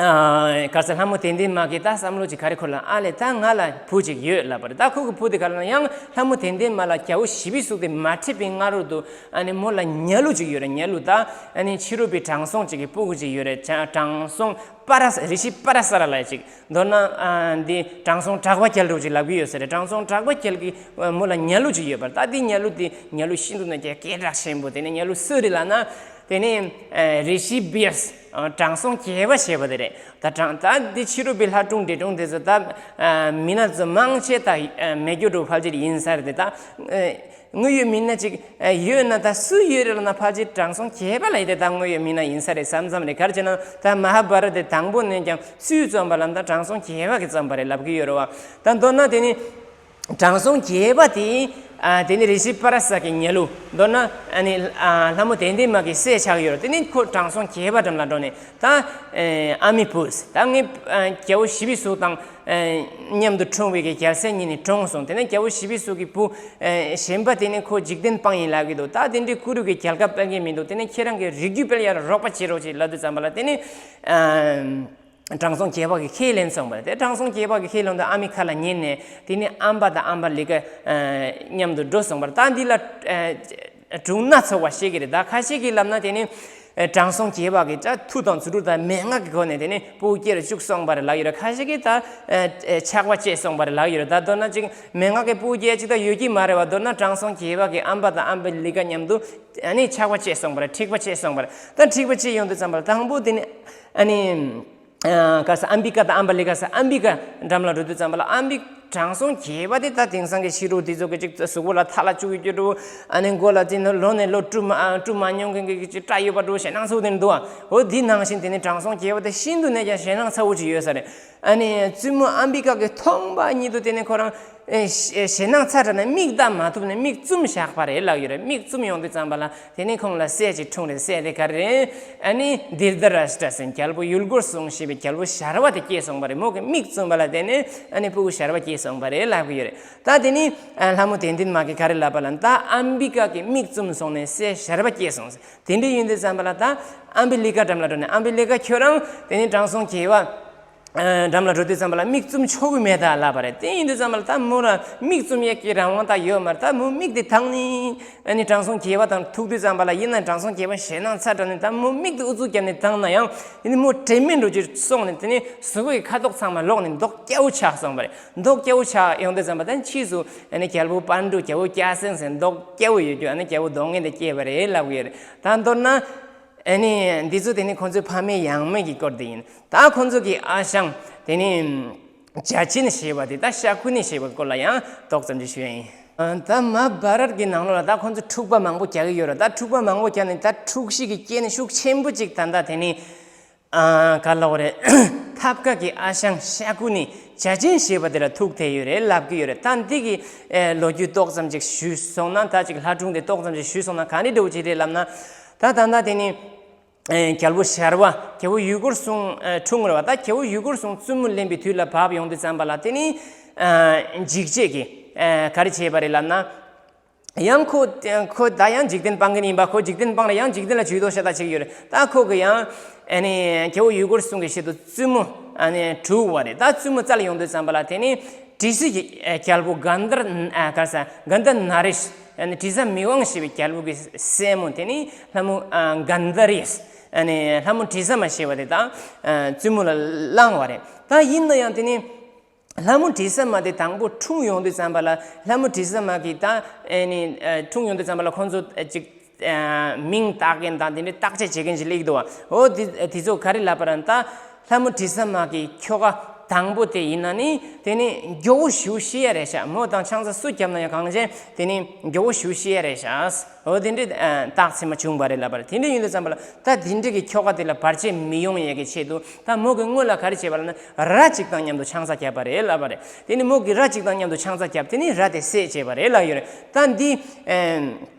ག་རེ་ཟེར། ལྷ་མོ་དན་དན་མ་གི་ད་བསམ་བློ་ཅིག་ག་རེ་འཁོར་ལ། ཨ་ལས། ད་ང་ལ་བུ་ཅིག་ཡོད་ལབ་པ་རེད། ད་ཁོ་གི་བུ་དེ་ག་ལ་ན། ཡང་ལྷ་མོ་དན་དན་མ་ལ་རྒྱལ་པོ་ཞི་བའི་གཟུགས་དེ་མ་ཁྲིད་པའི་སྔ་རོལ་དུ་ཨ་ནི་མོ་ལ་ཉ་ལུ་ཅིག་ཡོད་རེད། ཉ་ལུ། ད་ཨ་ནི་ཕྱི་རོལ་པའི་དྲང་སྲོང་ཅིག་གི་སྤུ་གུ་ཅིག་ཡོད་རེད། དྲང་སྲོང་པ་ར་རི་ཤི་པ་ར་ས་ར་ལ་ཅིག་མདོར་ན་ཨ་འདི་དྲང་སྲོང་གྲགས་པ་རྒྱལ་འགྲོ་ཅིག་ལབ་ཀྱི་ཡོད་ས་རེད། དྲང་སྲོང་གྲགས་པ་རྒྱལ་གྱི་མོ་ལ་ཉ་ལུ་ཅིག་ཡོད་པ་རེད། ད་འདི་ཉ་ལུ་དེ་ཉ་ལུ་ཤིན་ཏུ་ན་རྒྱ་སྐད་གྲགས་ཆེན་པོ། དེ་ནས་ཉ་ལུ་སུ་རེད་ལབ་ན། དེ་ནས་རི་ཤི་བི་ཡས། དྲང་སྲོང་རྒྱལ་པོ་ཞེས་པ་དེ་རེད། ད་དྲང་ད་འདི་ཕྱི་རོལ་པའི་ལྷ་སྲུང་འདྲེ་སྲུང་དེ་ཚོ་ད་མི་སྣ་ཚོ་མང་ཆེ་ད་མེད་རྒྱུ་འགྲོ་ཕལ་ཆེར་ཡིན་ས་རེད་དེ། ད་དངོས་ཡོད་མི་སྣ་ཅིག་ཡོད་ན་ད་སུ་ཡོད་རེད་ལབ་ན། ཕལ་ཆེར་དྲང་སྲོང་རྒྱལ་པོ་ལ་ཡི་དེ་ད་དངོས་ཡོད་མི་སྣ་ཡིན་ས་རེད་བསམ་བསམ་རེད། ག་རེ་བྱས་ན་ད་མ་ཧཱ་བྷ་ར་ཏ་དེ་དང་པོ་ནས་ཀྱང་སུས་རྩོམ་པ་ལབ་ན་ད་དྲང་སྲོང་རྒྱལ་པོ་གིས་རྩོམ་པ་རེད་ལབ་ཀྱི་ཡོད་རེད་བ། ད་མདོར་ན་དེ་ནི། དྲང་སྲོང་རྒྱལ་པོ་དེ། ཨ་དེ་ནི་རི་ཤི་པ་ར་ས་གི་ཉ་ལུ། མདོར་ན་ཨ་ནི་ཨ་ལྷ་མོ་དན་དན་མ་གི་སྲས་ཆགས་ཡོད་རེད། དེ་ནི་ཁོ་དྲང་སྲོང་རྒྱལ་པོ་འགྲམ་ལ་འགྲོ་ནས། ད་ཨ་མའི་བུ། ད་ངའི་ཨ་རྒྱལ་པོ་ཞི་བའི་གཟུགས་དང་ཨ་མཉམ་དུ་འཁྲུངས་པའི་གི་རྒྱལ་སྲས་གཉིས་ནི་གྲོངས་སོང་། དེ་ནས་རྒྱལ་པོ་ཞི་བའི་གཟུགས་ཀྱི་བུ་ཨ་གཞན་པ་དེ་ནི་ཁོ་འཇིག་རྟེན་སྤངས་ཡིན་ལབ་ཀྱི་འདུག་ད་དེ་འདྲའི་ཀུ་རུ་གི་རྒྱལ་ཁབ་སྤེལ་མཁན་མི་འདུག་དེ་ནས་ཁྱེད་རང་གི་རིགས་རྒྱུད་སྤེལ་ཡར་རོགས་པ་བྱེད་རོགས་བྱེད་ལབ་དུས་ཙམ་པ་ལ། དེ་ནི་ཨ། དྲང་སྲོང་རྒྱལ་པོ་གིས་ཁས་ལེན་སོང་བ་རེད། དེ་དྲང་སྲོང་རྒྱལ་པོ་གིས་ཁས་ལེན་དུས་ཨ་མའི་ཁ་ལ་ཉན་ནས། དེ་ནས་ཨམ་པ་དང་ཨམ་པ་ལི་ཀ་མཉམ་དུ་འགྲོ་སོང་བ་རེད། ད་འདི་ལ་སྒྲུང་སྣ་ཚོགས་པ་བཤད་ཀྱི་རེད། ད་ཁ་ཤས་ཀྱིས་ལབ་ན་དེ་ནི་དྲང་སྲོང་རྒྱལ་པོ་གིས་ད་མཐུ་དང་རྫུ་འཕྲུལ་དང་མན་ངག་གི་སྒོ་ནས་དེ་ནི་སྤུ་གུ་སྐྱེ་རུ་བཅུག་སོང་བ་རེད་ལབ་ཡོད་རེད། ཁ་ཤས་ཀྱིས་ད་ཆགས་པ་སྐྱེས་སོང་བ་རེད་ལབ་ཡོད་རེད། ད་མདོར་ན་ཅིག་མན་ངག་གི་སྤུ་གུ་སྐྱེ་ཅིག་ད་ཡོད་ཀྱི་མ་རེད་བ། མདོར་ན་དྲང་སྲོང་རྒྱལ་པོ་གིས་ཨམ་པ་དང་ཨམ་པ་ལི་ཀ་མཉམ་དུ་ཨ་ནི་ཆགས་པ་སྐྱེས་སོང་བ་རེད། འཁྲིག་པ་སྐྱེས་སོང་བ་རེད། ད་འཁྲིག་པ་སྐྱེས་ཡོང་དུས་ཙམ་པ་ལ་དང་པོ་དེ་ནི་ཨ་ནི། ཨ་ག་ས་ཨམ་བི་ཀ་དང་ཨམ་བ་ལི་ཀ་ས་ཨམ་བི་ཀ་འགྲམ་ལ་འགྲོ་དུས་ཙམ་པ་ལ། ཨམ་བི་དྲང་སྲོང་རྒྱལ་པོ་དེ་ད་དེང་སང་གི་ཕྱི་རོལ་དེ་ཚོ་གི་ཅིག་གཟུགས་པོ་ལ་ཐལ་བ་བཅུག་ཡོད་རྒྱུ་འདྲ་བོ། ཨ་ནི་མགོ་ལ་ཅིག་ལོ་ནས་ལོ་དཀྲུག་མ་དཀྲུག་མ་མྱོང་མཁན་གྱི་ཅིག་སྐྲ་ཡོད་པ་འདྲ་བོ་ཞེད་སྣང་ཚ་བོ་དེ་འདུག་ཨ། འོ་དེ་ནང་བཞིན་དེ་ནི་དྲང་སྲོང་རྒྱལ་པོ་དེ་ཤིན་ཏུ་ནས་ཀྱང་ཞེད་སྣང་ཚ་བོ་ཅིག་ཡོད་ས་རེད། ཨ་ནི་བཙུན་མོ་ཨམ་བི་ཀ་གིས་མཐོང་བ་ཉིད་དུ་དེ་ནི་ཁོ་རང་ཨེ་ཞེ་ཞེད་སྣང་ཚ་དྲགས་ནས་མིག་ལྟ་མ་ཐུབ་ནས་མིག་བཙུམ་བཞག་པ་རེད་ལབ་ཡོད་རེད། མིག་བཙུམ་ཡོང་དུས་ཙམ་པ་ལ་དེ་ནས་ཁོང་ལ་སྲས་ཅིག་འཁྲུངས་རེད། སྲས་དེ་ག་རེ་རེད། ཨ་ནི་དིར་དྷ་ར་ཤི་ཏྲ་ཟེར་རྒྱལ་པོ་ཡུལ་སྐོར་སྲུང་ཤེས་པའི་རྒྱལ་པོ་ཞར་བ་དེ་སྐྱེས་སོང་བ་རེད། མོ་གི་མིག་བཙུམ་པ་ལ་བརྟེན་ནས་ཨ་ནི་སྤུ་གུ་ཞར་བ་སྐྱེས་སོང་བ་རེད་ལབ་ཀྱི་ཡོད་རེད། ད་དེ་ནི་ཨ་ལྷ་མོ་དན་དན་མ་གིས་ག་རེ་ལབ་པ་ལབ་ན། ད་ཨམ་བི་ཀ་གིས་མིག་བཙུམ་སོང་ནས་སྲས་ཞར་བ་སྐྱེས་སོང་ཟེར། དེ་འདྲ་ཡིན་དུས་ཙམ་པ་ལ་ད་ཨམ་བི་ལི་ཀ་འགྲམ་ལ་འགྲོ་ནས། ཨམ་བི་ལི་ཀ་ཁྱོད་རང་དེ་ནི་དྲང་སྲོང་རྒྱལ་པོ་འགྲམ་ལ་འགྲོ་དུས་ཙམ་པ་ལ་མིག་བཙུམ་ཆོག་གི་མེད་ད་ལབ་པ་རེད། དེ་ཡིན་དུས་ཙམ་པ་ལ་ད་མོ་ལ་མིག་བཙུམ་ཡས་ཀྱི་རང་དབང་ད་ཡོད་མ་རེད། ད་མོ་མིག་དེ་བཏང་ནས་ཨ་ནི་དྲང་སྲོང་རྒྱལ་པོ་དང་ཐུག་དུས་ཙམ་པ་ལ། ཡིན་ན་དྲང་སྲོང་རྒྱལ་པོ་ཞེད་སྣང་ཚ་དྲགས་ནས་ད་མོ་མིག་དེ་ཨུ་ཚུགས་བརྒྱབ་ནས་བཏང་ན་ཡང་། དེ་ནི་མོ་དྲན་མེད་འགྲོ་རྒྱུར་སོང་ནས། དེ་ནི་གཟུགས་པོའི་ཁ་དོག་ཚང་མ་ལོག་ནས་མདོག་སྐྱ་བོ་ཆགས་སོང་བ་རེད། མདོག་སྐྱ་བོ་ཆགས་ཡོང་དུས་ཙམ་པ་ད་ཕྱིས་སུ་ཨ་ནི་རྒྱལ་པོ་པཎ་གྲུབ། རྒྱལ་པོ་སྐྱ་སེང་ཟེར་མདོག་སྐྱ་བོ་ཡོད་རྒྱུ། ཨ་ནི་རྒྱལ་པོ་གདོང་ལྔ་དེ་སྐྱེས་པ་རེད་ལབ་ཀྱི་ཡོད་རེད། ད་མདོར་ན། ཨ་ནི་འདི་ཚོ་དེ་ནི་ཁོང་ཚོའི་ཕ་མེས་ཡང་མེས་ཀྱི་སྐོར་དེ་ཡིན། ད་ཁོང་ཚོ་གི་ཨ་ཞང་དེ་ནི་བྱ་ཆེན་ཞེས་པ་དེ། ད་ཤ་ཁུ་ནི་ཞེས་པའི་སྐོར་ལ་ཡང་ཏོག་ཙམ་ཅིག་ཞུ་ཡ་ཡིན། ད་མ་བྷ་རཏ་གི་ནང་ལོགས་ལ་ད་ཁོང་ཚོ་འཁྲུག་པ་མང་པོ་རྒྱག་གི་ཡོད་རེད། ད་འཁྲུག་པ་མང་པོ་རྒྱག་ནས་ད་འཁྲུག་གཞི་གི་རྐྱེན་ཤུགས་ཆེན་པོ་ཅིག་ད་ལྟ་དེ་ནི་ ཨ་ག་ལབ་དགོས་རེད། ཐབ་ཀ་གི་ཨ་ཞང་ཤ་ཀུ་ནི་བྱ་ཆེན་ཞེས་པ་དེ་ལ་ཐུག་བསྡད་ཡོད་རེད་ལབ་ཀྱི་ཡོད་རེད། ད་འདི་གི་ཨེ་ལོ་རྒྱུས་ཏོག་ཙམ་ཅིག་ཞུས་སོང་ན། ད་ཅིག་ལྷ་སྒྲུང་དེ་ཏོག་ཙམ་ཅིག་ཞུས་སོང་ན་ག་འདྲ་འདྲ་བོ་ཅིག་རེད་ལབ་ན། ད་ད་ལྟ་དེ་ནི་ཨེ་རྒྱལ་པོ་ཞར་བ། རྒྱལ་པོ་ཡུལ་འཁོར་སྲུང་ཨེ་འཁྲུངས་རེད་བ། ད་རྒྱལ་པོ་ཡུལ་འཁོར་སྲུང་བཙུན་མོ་ལེན་པའི་དུས་ལ་བབ་ཡོང་དུས་ཙམ་པ་ལ། དེ་ནི་ཨ་འཇིགས་བྱེད་ཀྱིས་ཨེ་ག་རེ་བྱས་པ་རེད་ལབ་ན། ཡང་ཁོ་ཁོ་ད་ཡང་འཇིག་རྟེན་སྤང་མཁན་ཡིན་པ། ཁོ་འཇིག་རྟེན་སྤངས་ལ་ཡང་འཇིག་རྟེན་ལ་ཇུས་གཏོགས་ཤ་སྟག་བྱེད་ཀྱི་ཡོད་རེད། ད་ཁོ་གི་ཡང་ཨ་ནི་རྒྱལ་པོ་ཡུལ་འཁོར་སྲུང་གི་ཆེད་དུ་བཙུན་མོ་ཨ་ནི་དྲུག་བ་རེད། ད་བཙུན་མོ་རྩ་ལ་ཡོང་དུས་ཙམ་པ་ལ། དེ་ནི་དྲི་ཟའི་གི་ཨ་རྒྱལ་པོ་གན་དྷར་ཨ་ག་ས་གན་དྷར་ནཱ་རེཤ། ཨ་ནི་དྲི་ཟ་མི་དབང་ཞེས་པའི་རྒྱལ་པོ་གི་སྲས་མོ། དེ་ནི་ལྷ་མོ་ཨ་གན་དྷ་རི་ཡ། ཨ་ནི་ལྷ་མོ་དྲི་ཟ་མ་ཞེས་པ་དེ་ད་ཨ་བཙུན་མོ་ལ་བླངས་བ་རེད། ད་ཡིན་ན་ཡང་དེ་ནི། ལྷ་མོ་དྲི་ཟ་མ་དེ་དང་པོ་འཁྲུངས་ཡོང་དུས་ཙམ་པ་ལ། ལྷ་མོ་དྲི་ཟ་མ་གིས་ད་ཨེ་ནི་ཨ་འཁྲུངས་ཡོང་དུས་ཙམ་པ་ལ་ཁོང་ཚོ་ཨ་ཅིག་ཨ་མིང་བཏགས་མཁན་དང་དེ་འདྲའི་བརྟག་དཔྱད་བྱེད་མཁན་ཅིག་སླེབས་འདུག་བ། འོ་དེ་དེ་ཚོ་ག་རེ་ལབ་པ་རེད། ད་ལྷ་མོ་དྲི་ཟ་མ་གི་ཁྱོ་ག་དང་པོ་དེ་ཡིན་ན་ནི་དེ་ནི་མགྱོགས་པོ་ཞེ་པོ་ཤི་ཡ་རེད་ཤག། མོ་དང་ཆང་ས་སུ་བརྒྱབ་ན་ཡང་གང་ཅན་དེ་ནི་མགྱོགས་པོ་ཞེ་པོ་ཤི་ཡ་རེད་ཤག། འོ་དེ་འདྲའི་ཨ་རྟགས་མཚན་མ་བྱུང་བ་རེད་ལབ་པ་རེད། དེ་འདྲ་ཡིན་དུས་ཙམ་པ་ལ་ད་དེ་འདྲ་གི་ཁྱོ་ག་དེ་ལ་བར་ཆད་མི་ཡོང་ཡས་ཀྱི་ཆེད་དུ། ད་མོ་གི་སྔོན་ལ་ག་རེ་བྱས་པ་ལབ་ན། ར་གཅིག་དང་མཉམ་དུ་ཆང་ས་བརྒྱབ་པ་རེད་ལབ་པ་རེད། དེ་ནི་མོ་གི་ར་གཅིག་དང་མཉམ་དུ་ཆང་ས་བརྒྱབ། དེ་ནི་ར་དེ་བསད་བྱས་པ་རེད་ལབ་ཡོད་རེད། ད་འདི་ཨེམ་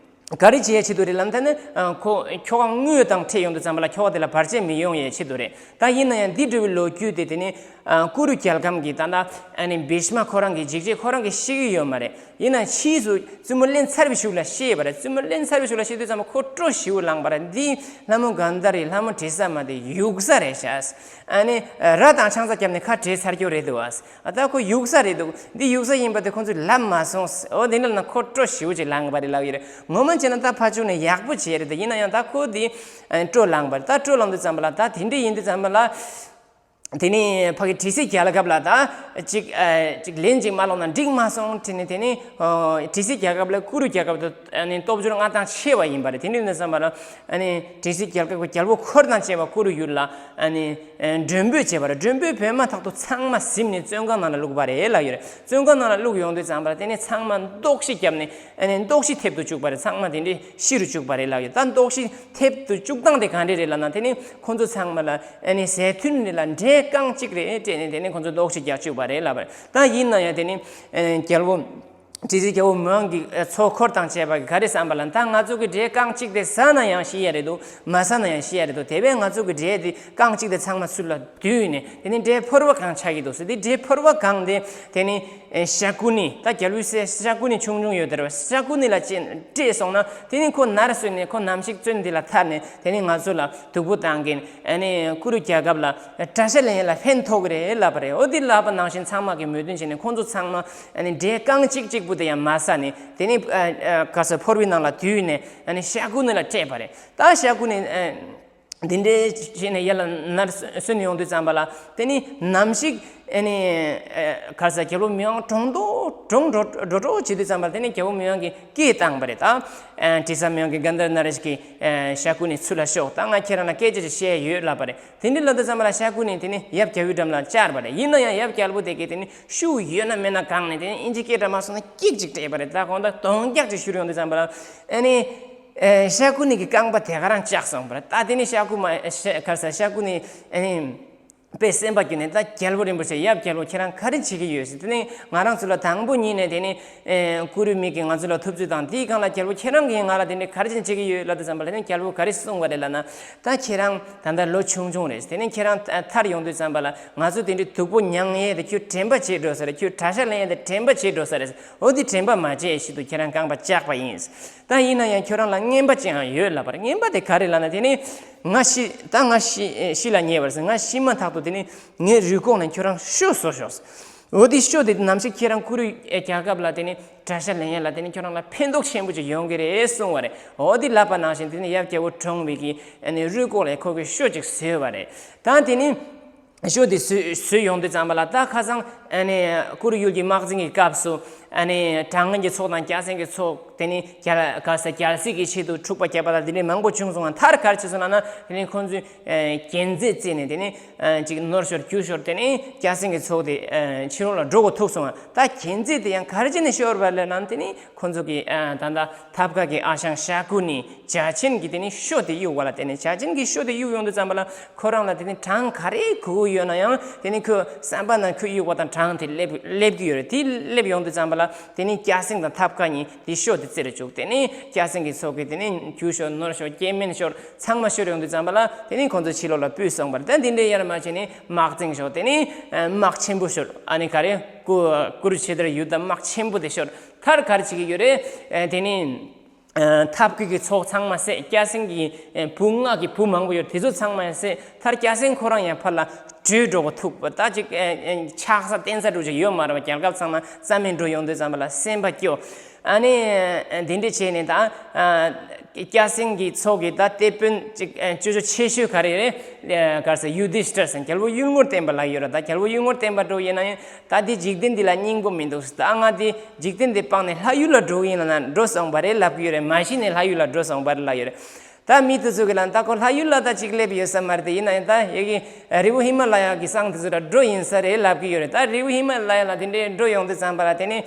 ག་རེ་བྱེད་ཡས་ཆེད་དུ་རེད་ལབ་ན། ད་ནི་ཨ་ཁོ་ཁྱོ་ག་དངོས་དང་འཕྲད་ཡོང་དུས་ཙམ་པ་ལ་ཁྱོ་ག་དེ་ལ་བར་ཆད་མི་ཡོང་ཡས་ཆེད་དུ་རེད། ད་ཡིན་ན་ཡང་འདི་འདྲ་བའི་ལོ་རྒྱུས་དེ་དེ་ནི་ཨ་ཀུ་རུ་རྒྱལ་ཁམས་ཀྱི་ད་ལྟ་ཨ་ནི་བྷི་ཤ་མ་ཁོ་རང་གི་འཇིགས་བྱེད་ཁོ་རང་གིས་ཤེས་ཀྱི་ཡོད་མ་རེད། ཡིན་ན་ཕྱིས་སུ་བཙུན་མོ་ལེན་ཚར་བའི་གཞུག་ལ་ཤེས་པ་རེད། བཙུན་མོ་ལེན་ཚར་བའི་གཞུག་ལ་ཤེས་དུས་ཙམ་པ་ཁོ་སྤྲོ་ཞེ་པོ་ལངས་པ་རེད། འདི་ལྷ་མོ་གན་དྷ་རི་ལྷ་མོ་དྲི་ཟ་མ་དེ་ཡུགས་ས་རེད་ཤག། ཨ་ནི་ར་དང་ཆང་ས་བརྒྱབ་ནས་ཁ་བྲལ་ཚར་རྒྱུ་རེད་འདུག་བ། ཨ་ད་ཁོ་ཡུགས་ས་རེད་འདུག། འདི་ཡུགས་ས་ཡིན་པ་དེ་ཁོ་ཚོས་ལབ་མ་སོང་། འོ་དེ་འདྲ་ལབ་ན་ཁོ་སྤྲོ་ཞེ་པོ་ཅིག་ལངས་པ་རེད་ལབ་ཡོད་རེད། ངོ་མ་བྱས་ན་ད་ཕར་ཕྱོགས་ནས་ཡག་པོ་བྱས་རེད་དེ། ཡིན་ན་ཡང་ད་ཁོ་འདི་ཨ་ནི་སྤྲོ་ལངས་པ་རེད། ད་སྤྲོ་ལངས་དུས་ཙམ་པ་ལ་ད་དེ་འདྲ་ཡིན་དུས་ཙམ་པ་ལ། དེ་ནས་ཕ་གི་དྲི་ཟའི་རྒྱལ་ཁབ་ལ་ད་ཅིག་ཨ་ཅིག་ལན་ཅིག་མ་སློག་ན་འགྲིག་མ་སོང་དྲན་ནས། དེ་ནས་ཨོ་དྲི་ཟའི་རྒྱལ་ཁབ་ལ་ཀུ་རུ་རྒྱལ་ཁབ་ཏུ་ཨ་ནི་སྟོབས་འབྱོར་མངའ་ཐང་ཆེ་བ་ཡིན་པ་རེད། དེ་འདྲ་ཡིན་དུས་ཙམ་པ་ལ་ཨ་ནི་དྲི་ཟའི་རྒྱལ་ཁབ་ཀྱི་རྒྱལ་པོ་འཁོར་དང་བཅས་པ་ཀུ་རུ་ཡུལ་ལ་ཨ་ནི་ཨ་མགྲོན་འབོད་བྱས་པ་རེད། མགྲོན་འབོད་བྱས་མ་ཐག་ཏུ་ཚང་མ་གཟིམ་ནས་བཙོན་ཁང་ནང་ལ་བླུགས་པ་རེད་ལབ་ཡོད་རེད། བཙོན་ཁང་ནང་ལ་བླུགས་ཡོང་དུས་ཙམ་པ་ལ་དེ་ནས་ཚང་མ་འདོགས་ཤི་བརྒྱབ་ནས། ཨ་ནི་འདོགས་ཤི་ཐེབས་དུ་བཅུག་པ་རེད། ཚང་མ་དེ་འདྲའི་ཤི་རུ་བཅུག་པ་རེད་ལབ་ཡོད། ད་འདོགས་ཤི་ཐེབས་དུ་བཅུག་སྟངས་དེ་ག་འདྲ་རེད་ལབ་ན། དེ་ནི་ཁོ་ཚོ་ཚང་མ་ལ་ཨ་ནི་ཟས་ཐུན་རེ་ལ་འབྲས་རྐང་གཅིག་རེ་སྤྲད་ནས། དེ་ནི་ཁོ་ཚོ་འདོགས་ཤི་རྒྱག་བཅུག་པ་རེད་ལབ་པ་རེད། ད་ཡིན་ན་ཡང་དེ་ནི་ཨ་ནི་རྒྱལ་པོ་དྲི་ཟའི་རྒྱལ་པོ་མོའང་གི་ཨ་ཚོ་འཁོར་དང་བཅས་པ་གི་ག་རེ་བསམ་པ་ལབ་ན། ད་ང་ཚོ་གི་འབྲས་རྐང་གཅིག་དེ་ཟ་ན་ཡང་ཤི་ཡ་རེད་འདུག། མ་ཟ་ན་ཡང་ཤི་ཡ་རེད་འདུག། དེ་བས་ང་ཚོ་གི་འབྲས་དེ་རྐང་གཅིག་དེ་ཚང་མ་ཚུར་ལ་བསྡུས་ནས། དེ་ནི་འབྲས་ཕོར་པ་གང་ཆགས་ཀྱི་འདུག་ཟེར། དེ་འབྲས་ཕོར་པ་གང་དེ་དེ་ནི་ཨེ་ཤ་ཀུ་ནི། ད་རྒྱལ་པོའི་སྲས་ཤ་ཀུ་ནི་ཆུང་ཆུང་ཡོད་དེ་རེད་བ། ཤ་ཀུ་ནི་ལ་ཅིག་སྤྲད་སོང་ན། དེ་ནི་ཁོ་ནར་སོན་ནས་ཁོ་ནམ་ཞིག་བཙོན་འདི་ལ་ཐར་ནས། དེ་ནི་ང་ཚོ་ལ་སྡུག་པོ་བཏང་གིན། ཨ་ནི་ཀུ་རུ་རྒྱལ་ཁབ་ལ་གྲྭ་ཤག་ལེན་ཡ་ལ་ཕན་ཐོགས་ཀྱི་རེད་ལབ་པ་རེད། འོ་དེ་ལབ་པ་ནང་བཞིན་ཚང་མ་གིས་མོས་མཐུན་བྱས་ནས། ཁོང་ཚོ་ཚང་མ་ཨ་ནི་འབྲས་རྐང་གཅིག་གཅིག་པུ་དེ་ཡང་མ་ཟ་ནས། དེ་ནི་ཨ་ཨ་ག་ས་ཕོར་བའི་ནང་ལ་བསྡུས་ནས་ཨ་ནི་ཤ་ཀུ་ནི་ལ་སྤྲད་པ་རེད། ད་ཤ་ཀུ་ནི་ཨ། འདི་འདྲའི་བྱས་ནས་ཡར་ལ་ནར་སོན་ཡོང་དུས་ཙམ་པ་ལ། དེ་ནི་ནམ་ཞིག་ཨ་ནི་ཨ་ག་ས་རྒྱལ་པོ་མི་དབང་གྲོངས་འགྲོ་གྲོངས་འགྲོ་འགྲོ་འགྲོ་བྱེད་དུས་ཙམ་པ་ལ། དེ་ནི་རྒྱལ་པོ་མི་དབང་གིས་སྐད་བཏང་པ་རེད། ད་ཨ་དྲི་ཟ་མི་དབང་གིས་གན་དྷར་ནཱ་རེཤ་གི་ཨ་ཤ་ཀུ་ནི་ཚུར་ལ་ཤོག། ད་ང་ཁྱེད་རང་ལ་སྐད་ཆ་ཅིག་བཤད་ཡོད་ལབ་པ་རེད། དེ་འདྲ་ལབ་དུས་ཙམ་པ་ལ་ཤ་ཀུ་ནི་དེ་ནི་ཡབ་རྒྱལ་པོའི་འགྲམ་ལ་བཅར་བ་རེད། ཡིན་ན་ཡང་ཡབ་རྒྱལ་པོ་དེ་གིས་དེ་ནི་ཤུགས་ཡོད་ན་མེད་ན་གང་ནས། དེ་ནི་ཨིན་ཇི་སྐད་འདྲ་མ་སོང་ན་ཀིག་ཅིག་སྤྲད་པ་རེད། ད་དགོང་དག་གདོང་རྒྱག་ཅིག་བཞུར་ཡོང་དུས་ཙམ་པ་ལ་ཨ་ནི། ཨེ་ཤ་ཀུ་ནི་གི་རྐང་པ་དེ་ག་རང་བཅག་སོང་པ་རེད། ད་དེ་ནི་ཤ་ཀུ་མ་ཤ་ག་ས་ཤ་ཀུ་ནི་ཨ་ནི་དཔེ་སེམས་པ་སྐྱིད་ནས། ད་རྒྱལ་པོ་རིན་པོ་ཆེ། ཡབ་རྒྱལ་པོ་ཁྱེད་རང་ག་རེ་བྱེད་ཀྱི་ཡོད་ཟེར། དེ་ནི་ང་རང་ཚོ་ལ་དང་པོ་ཉིད་ནས་དེ་ནི་ཨེ་ཀུ་རུ་མི་གིས་ང་ཚོ་ལ་ཐུབ་ཚོད་དང་། དེའི་སྒང་ལ་རྒྱལ་པོ་ཁྱེད་རང་གིས་ང་ལ་དེ་འདྲའི་ག་རེ་བྱེད་ཀྱི་ཡོད་ལབ་དུས་ཙམ་པ་ལ། དེ་ནི་རྒྱལ་པོ་ག་རེ་གསུངས་པ་རེད་ལབ་ན། ད་ཁྱེད་རང་ད་ལྟ་ལོ་ཆུང་ཆུང་རེད། དེ་ནི་ཁྱེད་རང་ཐར་ཡོང་དུས་ཙམ་པ་ལ་ང་ཚོ་དེ་འདྲའི་སྡུག་པོ་མྱངས་ཡས་དེ་ཁྱོད་དྲན་པ་བརྗེད་འགྲོ་ས་རེད། ཁྱོད་གྲྭ་ཤག་ལེན་ཡས་དེ་དྲན་པ་བརྗེད་འགྲོ་ས་རེད། འོ་དེ་དྲན་པ་མ་བརྗེད་ཡས་ཆེད་དུ་ཁྱེད་རང་རྐང་པ་བཅག་པ་ཡིན། ད་ཡིན་ན་ཡང་ཁྱོད་རང་ལ་རྔན་པ་ཅིག་ཡང་ཡོད་ལབ་པ་རེད། རྔན་པ་དེ་ག་རེ་ལབ་ན། དེ་ནི་ང་ཤི། ད་ང་ཤི་ཤི་ལ་ཉེ་བར་ཟེར། ང་ཤི་མ་ཐག་ཏུ་དེ་ནི་ངའི་རུས་ཁོག་ནས་ཁྱོད་རང་ཤོ་བཟོ་ཤོག། འོ་དེ་ཤོ་དེ་ནམ་ཞིག་ཁྱེད་རང་ཀུ་རུ་རྒྱལ་ཁབ་ལ་དེ་ནི་གྲྭ་ཤག་ལེན་ཡས་ལ་དེ་ནི་ཁྱོད་རང་ལ་ཕན་ཐོགས་ཆེན་པོ་ཅིག་ཡོང་གི་རེད་གསུངས་པ་རེད། འོ་དེ་ལབ་པ་ནང་བཞིན་དེ་ནི་ཡབ་རྒྱལ་པོ་གྲོངས་པའི་གི་ཨ་ནི་རུས་ཁོག་ལས་ཁོ་གི་ཤོ་ཅིག་བཟོས་པ་རེད། ད་དེ་ནི་ཤོ་དེ་བཟོས་བཟོས་ཡོང་དུས་ཙམ་པ་ལ། ད་ཁ་སང་ ཨ་ནི་ཀུ་རུ་ཡུལ་གྱི་དམག་འཛིང་གི་སྐབས་སུ་ཨ་ནི་གྲང་ངར་གྱི་ཚོགས་དང་སྐྱ་སེང་གི་ཚོགས་དེ་ནི་རྒྱལ་ག་ས་རྒྱལ་སྲིད་ཀྱི་ཆེད་དུ་འཁྲུག་པ་བརྒྱབ་པ་དང་དེ་འདྲའི་མང་པོ་བྱུང་སོང་བ། མཐར་ག་རེ་བྱས་སོང་ལབ་ན་དེ་ནི་ཁོང་ཚོས་གྱེན་འཛེགས་བརྩིས་ནས་དེ་ནི་ཅིག་ནོར་ཤོར་རྒྱུ་ཤོར་དེ་ནི་སྐྱ་སེང་གི་ཚོགས་དེ་ཕྱི་རོལ་ལ་འགྲོ་དགོས་ཐུག་སོང་བ། ད་གྱེན་འཛེགས་དེ་ཡང་ག་རེ་བྱས་ནས་ཤོར་བ་ལབ་ན་དེ་ནི་ཁོང་ཚོ་གི་ད་ལྟ་ཐབ་ཀ་གི་ཨ་ཞང་ཤ་ཀུ་ནི་བྱ་ཆེན་གྱི་དེ་ནི་ཤོ་དེ་གཡུག་པ་ལ། དེ་ནི་བྱ་ཆེན་གྱི་ཤོ་དེ་གཡུག་ཡོང་དུས་ཙམ་པ་ལ་ཁོ་རང་ལ་དེ་ནི་གྲང་ག་རེ་དགོས་ཀྱི་ཡོད་ན་ཡང་དེ་ནི་ཁོའི་བསམ་པ་ནང་ཁོས་གཡུག་པ་དང་གྲང་དེ་སླེབས་སླེབས་ཀྱི་ཡོད་རེད། དེ་སླེབས་ཡོང་དུས་ཙམ་པ་ལ་དེ་ནི་སྐྱ་སེང་དང་ཐབ་ཀ་གཉིས་དེ་ཤོ་དེ་བཙིར་བཅུག་དེ་ནི་སྐྱ་སེང་གི་ཚོགས་ཀྱི་དེ་ནི་རྒྱུ་ཤོར་ནོར་ཤོར་སྐྱེ་དམན་ཤོར་ཚང་མ་ཤོར་ཡོང་དུས་ཙམ་པ་ལ་དེ་ནི་ཁོང་ཚོ་ཕྱི་ལོགས་ལ་བུད་སོང་བ་རེད། ད་དེ་འདྲའི་ཡར་མར་བྱས་ནས་དམག་འཛིང་ཤོར་དེ་ནི་དམག་ཆེན་པོ་ཤོར། ཨ་ནི་ག་རེ་ཀུ་ཀུ་རུ་ཆེ་ཏྲ་ཡུལ་དང་དམག་ཆེན་པོ་དེ་ཤོར། མཐར་ག་རེ་བྱེད་ཀྱི་ཡོད་རེད། དེ་ནི་ཐབ་ཀ་གི་ཚོགས་ཚང་མ་བསད། སྐྱ་སེང་གི་བུ་མངའ་གི་བུ་མང་པོ་ཡོད་དེ་ཚོ་ཚང་མ་བསད། མཐར་སྐྱ་སེང་ཁོ་རང་ཡང་ཕར་ལ་བྲོས་འགྲོ་གི་ཐུག་པ། ད་ཅིག་ཆགས་ས་བརྟེན་ས་འདྲ་ཅིག་ཡོད་མ་རེད་པ། རྒྱལ་ཁབ་ཚང་མ་རྩ་མེད་འགྲོ་ཡོང་དུས་ཙམ་པ་ལ་སེམས་པ་སྐྱོ། ཨ་ནི་དེ་འདྲ་བྱས་ནས་ད་སྐྱ་སེང་གི་ཚོགས་ཀྱི་ད་དེད་དཔོན་ཅིག་ཅོ་ཅོ་ཆེ་ཤོས་ག་རེ་རེད། ག་རེ་ཟེར་ཡུ་དྷི་ཤྟར་ཟེར་རྒྱལ་པོ་གཡུལ་ངོར་བསྟན་པ་ལབ་ཡོད་རེད། ད་རྒྱལ་པོ་གཡུལ་ངོར་བསྟན་པ་འདྲ་ཡིན་ན་ཡང་ད་འདི་འཇིག་རྟེན་འདི་ལ་སྙིང་པོ་མི་འདུག་ད་ང་འདི་འཇིག་རྟེན་འདི་སྤངས་ནས་ལྷ་ཡུལ་ལ་འགྲོ་གི་ཡིན་ལབ་ན་འགྲོ་སོང་བ་རེད་ལབ་ཀྱི་ཡོད་རེད། མ་གཞི་ནས་ལྷ་ཡུལ་ལ་འགྲོ་སོང་བ་རེད་ལབ་ཡོད་རེད། ད་མི་དེ་ཚོ་གིས་ལབ་ན་ད་ཁོ་ལྷ་ཡུལ་ལ་ད་ཅིག་སླེབས་ཡོད་ས་མ་རེད། དེ་ཡིན་ན་ཡང་ད་ཡ་གི་རི་བོ་ཧི་མ་ལ་ཡ་གི་སྲང་དེ་ཚོ་ལ་འགྲོ་ཡིན་ས་རེད་ལབ་ཀྱི་ཡོད་རེད། ད་རི་བོ་ཧི་མ་ལ་ཡ་ལ་དེ་འདྲའི་འགྲོ་ཡོང་དུས་ཙམ་པ་ལ་དེ་ནི་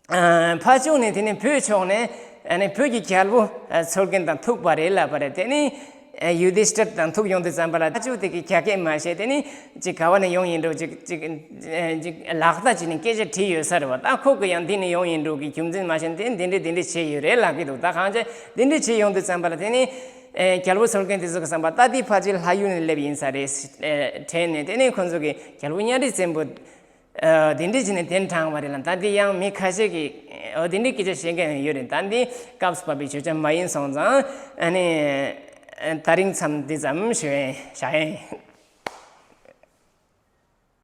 ཕར་ཕྱོགས་ནས་དེ་ནི་བོད་ཕྱོགས་ནས་ཨ་ནི་བོད་ཀྱི་རྒྱལ་པོ་ཚོར་མཁན་དང་ཐུག་པ་རེད་ལབ་པ་རེད། དེ་ནི་ཡུ་དྷི་ཤྟར་དང་ཐུག་ཡོང་དུས་ཙམ་པ་ལ་ཕར་ཕྱོགས་དེ་གི་རྒྱ་སྐད་མ་ཤེས། དེ་ནི་ཅིག་ག་བ་ནས་ཡོང་ཡིན་འགྲོ་ཅིག་ཅིག་ཅིག་ལག་བརྡ་ཅིག་ནི་སྐད་ཆ་དྲིས་ཡོད་ས་རེད་པ། ད་ཁོ་གི་ཡང་འདི་ནས་ཡོང་ཡིན་འགྲོ་གི་རྒྱུ་མཚན་མ་ཤེས། དེ་འདི་འདྲས་འདི་འདྲས་བྱས་ཡོད་རེད་ལབ་ཀྱི་འདུག་ད་གང་བྱས་འདི་འདྲས་བྱས་ཡོང་དུས་ཙམ་པ་ལ་དེ་ནི་རྒྱལ་པོ་ཚོར་མཁན་དེ་ཚོ་གི་བསམ་པ་ད་འདི་ཕལ་ཆེར་ལྷ་ཡུལ་ནས་སླེབས་ཡིན་ས་རེད་དྲན་ནས། དེ་ནི་ཁོ་ཚོ་གི་རྒྱལ་པོ་གཉའ་ཁྲི་བཙན་པོ། ཨ། དེ་འདྲས་བྱས་ནས་གདན་དྲངས་པ་རེད་ལ། ད་འདི་ཡང་མི་ཁ་ཤས་ཀྱིས་ཨོ་དེ་འདྲས་སྐད་ཆ་བཤད་མཁན་ཡོད་རེད། ད་འདི་སྐབས་སུ་བབས་པའི་བརྗོད་བྱ་མ་ཡིན་སོང་ཙང་། ཨ་ནི་ད་རིང་མཚམས་འདི་ཙམ་ཞུ་ཡིན་བཞག་ཡིན།